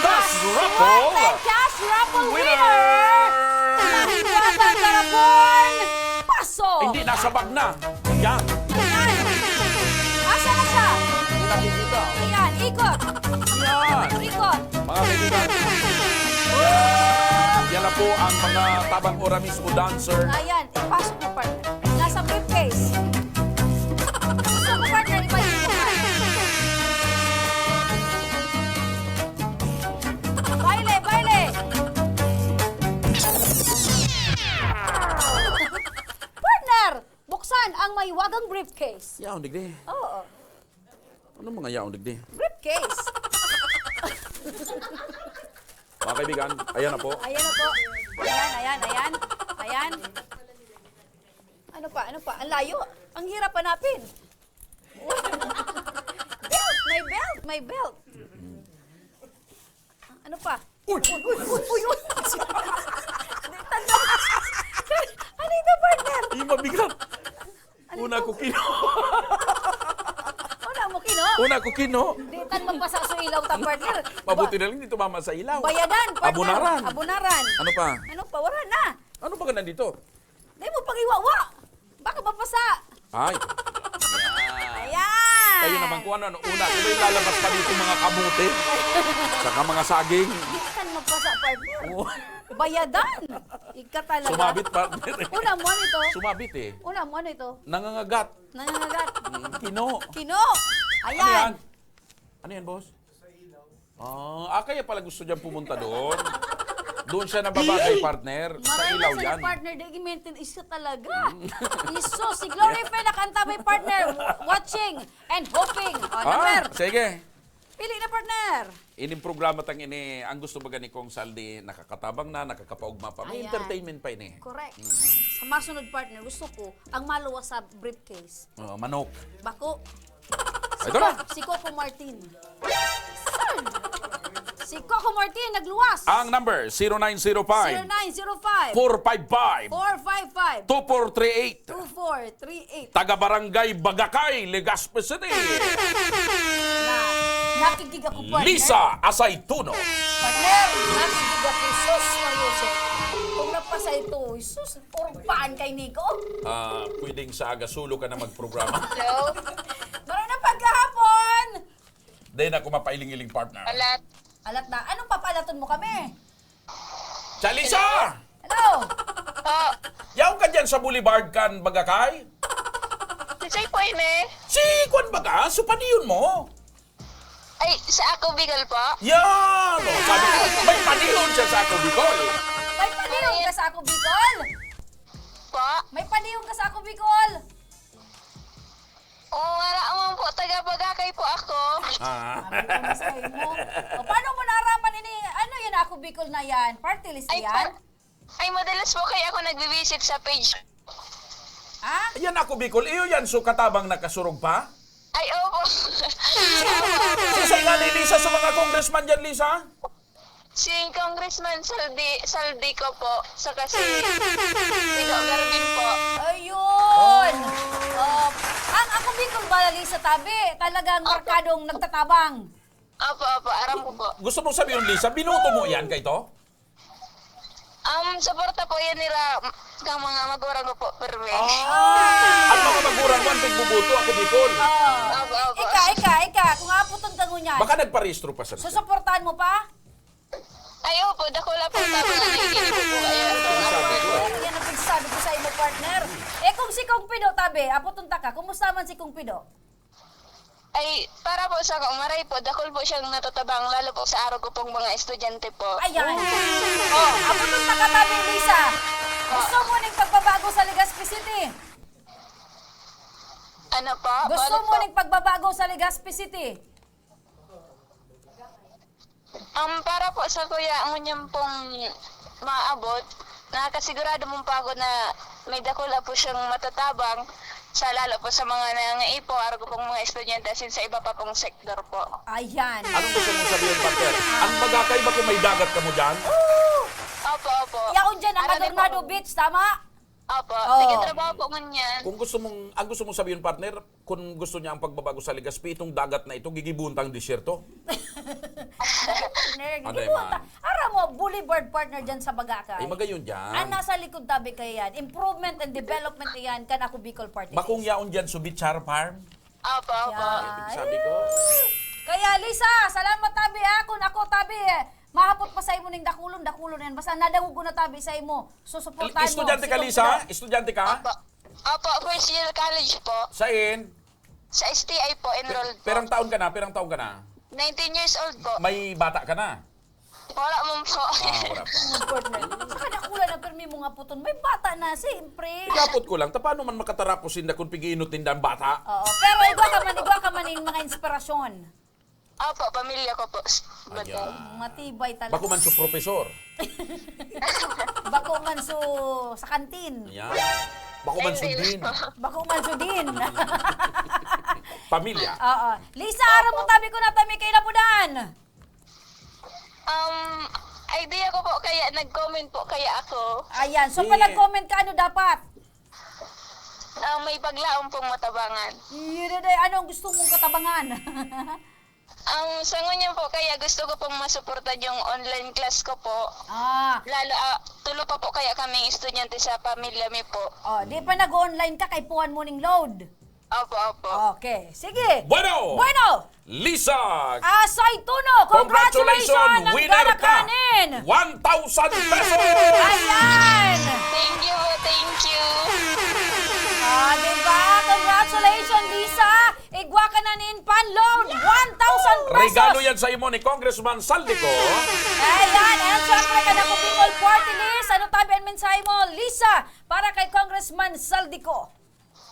Cash Raffle What a Cash Raffle winner! winner! Mahiwagang garapon! Paso! Hindi, nasa bag na. Yan. Ayan. Asa na siya? Hindi nakikita. Ayan, ikot. Yan. Ikot. Mga kaibigan. Yan na po ang mga tabang oramis o dancer. Ayan, ipasok mo, partner. Nasa briefcase. Gusto mo, partner, ipasok mo, partner. Baile, baile! Partner! Buksan ang mahiwagang briefcase. Yaon, digdi. Oo. Ano mga yaon, digdi? Briefcase. Mga kaibigan, ayan na po. Ayan na po. Ayan, ayan, ayan. Ayan. Ano pa? Ano pa? Ang layo. Ang hirap hanapin. Belt! May belt! May belt! Ano pa? Uy! Uy, uy, uy, uy, uy! Ano ito, partner? Yung mabigat. Ano Una ito? ko kino. Una mo kino? Una ko kino. Di tan mapasa sa ilaw ta, partner. Mabuti Ba- na lang dito mama sa ilaw. Bayadan, partner. Abunaran. Abunaran. Ano pa? Ano pa? Wala na. Ano ba ka nandito? Di mo pag-iwawa. Baka mapasa. Ay. Ayan. Kayo naman kung ano, ano, una, kung may lalabas pa dito mga kamote, saka mga saging. Hindi ka magpasa, partner. Oo. Bayadan. Ika talaga. Sumabit, partner. Una mo, ano ito? Sumabit eh. Una mo, ano ito? Nangangagat. Nangangagat. Mm, kino. Kino. Ano Ayan. yan? Ano yan, boss? Ah, ah, kaya pala gusto niyang pumunta doon. Doon siya nababagay, partner. Sa Maray ilaw na yan. Partner, di i-maintain. Isa talaga. Mm. Iso, si Glory Fe nakanta may partner. Watching and hoping. O, Ah, number. sige. Pili na, partner. Ining programa tang ini, ang gusto ba gani kong saldi, nakakatabang na, nakakapaugma pa. May Ayan. entertainment pa ini. Correct. Mm. Sa masunod, partner, gusto ko, ang maluwas sa briefcase. Oo, manok. Bako. Ito na. Si Coco Martin. Saan? Si Coco Martin nagluwas. Ang number, zero nine zero five, Zero nine zero five, four five five, four five five, two four three eight. two four three eight. Taga Barangay Bagakay, Legazpi City. Na, nakikig ako, partner. Lisa Asaytuno. Partner, nakikig ako. Sus, Mario Jose. Kung napasa ito, sus, Urbahan kay Nico? Ah, pwedeng sa Agasulo ka na magprograma. Hello? Marunong pagkahapon! Dahil ako mapailing-iling, partner. Alat. Alat na. Anong papalaton mo kami? Chalisa! Hello? Po. Yaon ka dyan sa Boulevard kan Bagakay? Sisay po ini? Si Kwan Baga, supadiyon mo. Ay, sa Ako Bicol po? Yan! O, sabi ko, may panihon siya sa Ako Bicol. May panihon ka sa Ako Bicol? Po? May panihon ka sa Ako Bicol? Oo, wala man po. Taga Bagakay po ako. Ah. Sabi ko na sa imo. O, paano mo naaraman ini? Ano yan, Ako Bicol na yan? Party list Ay, yan? pa- Ay, madalas po kaya ako nagbi-visit sa page. Ha? Yan Ako Bicol. Iyo yan, so katabang nakasurog pa? Ay, opo. Sisay nga ni Lisa sa mga congressman dyan, Lisa? Si Congressman Saldi, Saldi ko po, saka si Pino Garvin po. Ayun! Oh. Oh, ang Ako Bicol ba, Lisa, tabi? Talagang Opo. markadong nagtatabang. Opo, opo. Aram ko po. Gusto mong sabihin, Lisa, binoto mo yan kay to? Um, suporta po yan nila, kang mga magurang ko po, permi. Ah! Ang mga magurang mo, ang pigbubuto, Ako Bicol. Oo. Opo, opo. Ika, ika, ika, kung aputon ka ngunyan, Baka nagparehistro pa sa susuportahan mo pa? Ay, opo, dakula po sa mga nagiging po kayo. Sabi ko. Yan ang pagsabi ko sa imo, partner. Eh, kung si Kong Pido, tabi, aputon ta ka, kumusta man si Kong Pido? Ay, para po sa kaumaray po, dakul po siyang natatabang, lalo po sa araw ko pong mga estudyante po. Ayan. Oh, abuton na ka, Tabi Lisa. Gusto mo ning pagbabago sa Legazpi City? Ano po? Gusto Balik mo po. ning pagbabago sa Legazpi City? Um, para po sa kuya, ngunyan pong maabot, nakasigurado mong pagod na may dakula po siyang matatabang. sa lalo po sa mga nangangaipo, arog pong mga estudyante, as in sa iba pa pong sektor po. Ayan. Anong gusto mong sabihin, partner? Ang Bagakay ba kung may dagat kamo dyan? Opo, opo. Yaon dyan ang Ano din po? Adornado Beach, tama? Opo, Oo. nagtatrabaho po ngunyan. Kung gusto mong, ang gusto mong sabihin, partner, kung gusto niya ang pagbabago sa legaspi, itong dagat na ito, gigibuntang disyerto? Partner, Ano hindi yan, po man? ta- Aram mo, boulevard partner dyan sa Bagakay. Ay, magayon dyan. Ang nasa likod tabi kaya yan, improvement and development yan, kan Ako Bicol Party Bakong List. yaon dyan, Subichar Farm? Opo, opo. Yan. Ibig sabi ko, Kaya Lisa, salamat tabi ha. Kung ako tabi, eh, mahapot pa sa imo ning dakulon, dakulon yan. Basta nadangog ko na tabi sa imo. Susuportahan mo. Estudyante ka, Lisa? Estudyante ka? Opo. Opo, first year college po. Sain? Sa S T I po, enrolled po. Perang taon ka na? Perang taon ka na? Nineteen years old po. May bata ka na? Wala man po. Ah, wala pa. Ang important na. Saka nakuha na permi mo nga puton. May bata na, siyempre. Ikapot ko lang, ta paano man makatarapos sinda kung pigiinot ninda ang bata? Oo, pero igwa ka man, igwa ka man yung mga inspirasyon. Opo, pamilya ko po. Ayan. Matibay talaga. Bako man su profesor. Bako man su sa kantin. Ayan. Bako man su din. Bako man su din. Pamilya. Oo. Lisa, aram mo tabi ko na tabi kay Lapudan. Um, idea ko po, kaya nag-comment po kaya ako. Ayan. So, pag Yeah. nag-comment ka, ano dapat? Ah, may paglaom pong matabangan. Yun na, day. Anong gusto mong katabangan? Ang sa ngunyan po, kaya gusto ko pong masuportan yung online class ko po. Ah, Lalo, ah, tulo pa po kaya kaming estudyante sa pamilya mi po. oh, di pa nag-online ka, kaipuhan mo ning load. Opo, opo. Okay. Sige. Bueno! Bueno! Lisa! Asay Tuno! Congratulations! Congratulations! Ang winner gana ka! Kanin! One thousand pesos! Ayan! Thank you, thank you. Ah, di ba? Congratulations, Lisa! Igwa ka na nin panload! One thousand pesos! Regalo yan sa imo ni Congressman Saldico. Ayan! And syempre, ka na po Bicol Party List. Ano tabi ang mensahe mo, Lisa, para kay Congressman Saldico?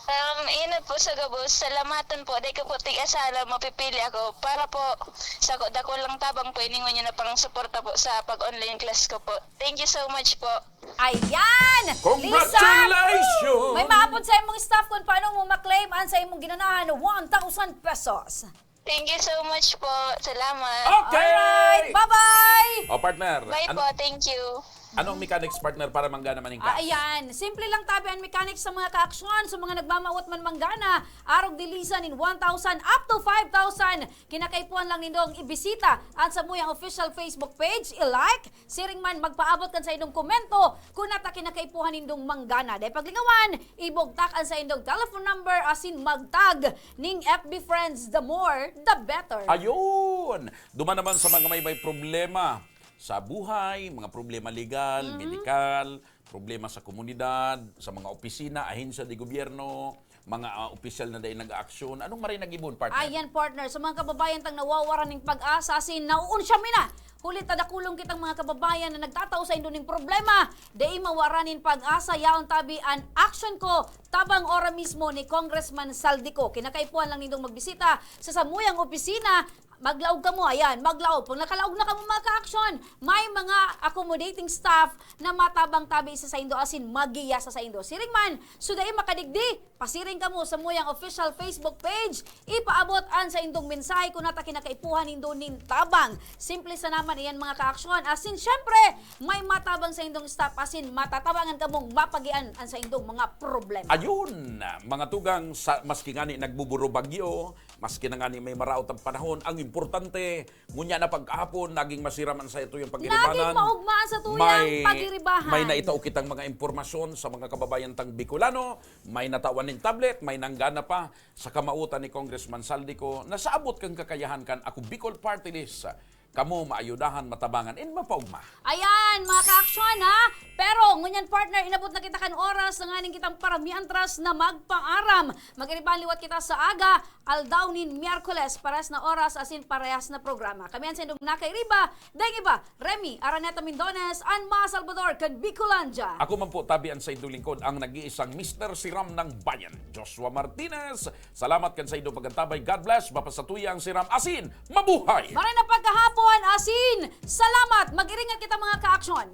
Um, inot po sa gabos, salamatan po. Dai ko po tig-asala, mapipili ako para po sa ko, dako lang tabang po iningon niyo na pang suporta po sa pag-online class ko po. Thank you so much po. Ayan! Congratulations! Lisa, may maapod sa imong staff kung paano mo maklaim ang sa imong ginanahan one thousand pesos. Thank you so much po. Salamat. Okay! Alright, bye-bye! O, partner. Bye ano, po. Thank you. Anong mechanics, partner, para manggana man ang cash? Ah, ayan. Simple lang tabi ang mechanics sa mga kaaksyon, sa mga nagmamawot man manggana, arog dilisan in one thousand up to five thousand. Kinakaipuhan lang nindong ibisita ang samuyang official Facebook page, i-like, siring man magpaabot kan sa indong komento kung nata kinakaipuhan nindong manggana. Dahil paglingawan, ibugtak ang sa indong telephone number asin magtag ning F B friends, the more, the better. Ayun! Duman naman sa mga may, may problema sa buhay, mga problema legal, mm-hmm, medikal, problema sa komunidad, sa mga opisina, ahensya de gobyerno, mga ah, opisyal na dai nag-aaksyon. Anong maray nag-ibon, partner? Ayan, partner. Sa mga kababayan tang nawawaran ning pag-asa, asin nauunsya mi na. Huli ta dakulon kitang mga kababayan na nagtatao sa indo ning problema. Dai mawaran nin pag-asa, yaon tabi an action ko, tabang ora mismo ni Congressman Saldico. Kinakaipuhan lang nindong magbisita sa samuyang opisina. Maglaog kamo, ayan, maglaog. Pag nakalaog na kamo, mga ka-action, may mga accommodating staff na matabang tabi sa saindo asin magiya sa saindo. Siring man, so dai makadigdi, pasiring kamo sa muyang official Facebook page, ipaabot an saindong mensahe kun nata kinakaipuhan nindo nin tabang. Simple sana man iyan, mga ka-action. Asin, syempre, may matabang saindong staff asin matatabangan kamong mapagian an saindong mga problema. Ayun, mga tugang, sa, maski ngani nagbuburo bagyo, maski na ngani may maraot ang panahon, ang importante, ngunyan na pagkahapon, naging masiram ang saituyang pagiribanan. Naging maugma ang satuyang pagiribahan. May, may naitao kitang mga impormasyon sa mga kababayan tang Bicolano, may natawan nin tablet, may nanggana pa sa kamawotan ni Congressman Saldico na sa abot kan kakayahan kan Ako Bicol Party List, kamo maayudahan, matabangan, and mapaugma. Ayan, mga ka-aksyon, ha? Pero ngunyan, partner, inabot na kita kan oras na nganing kitang paramiantras na magpaaram. Mag-iriban liwat kita sa aga, aldaw nin Miyerkules, parehas na oras asin parehas na programa. Kami an saindong nakairiba, daing iba, Remy Araneta Mindones, an mga Salvador kan Bicolandia. Ako man po, tabi an saindong lingkod, ang nag-iisang Mister Siram ng Bayan, Joshua Martinez. Salamat kan saindong pag-antabay. God bless, mapasatuya ang siram asin mabuhay! Maray na pagkahapon asin salamat! Mag-iringat kita, mga ka-aksyon!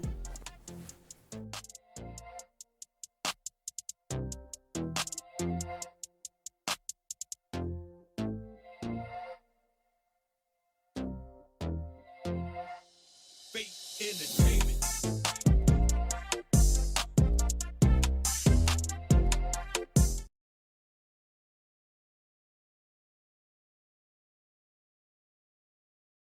In a dream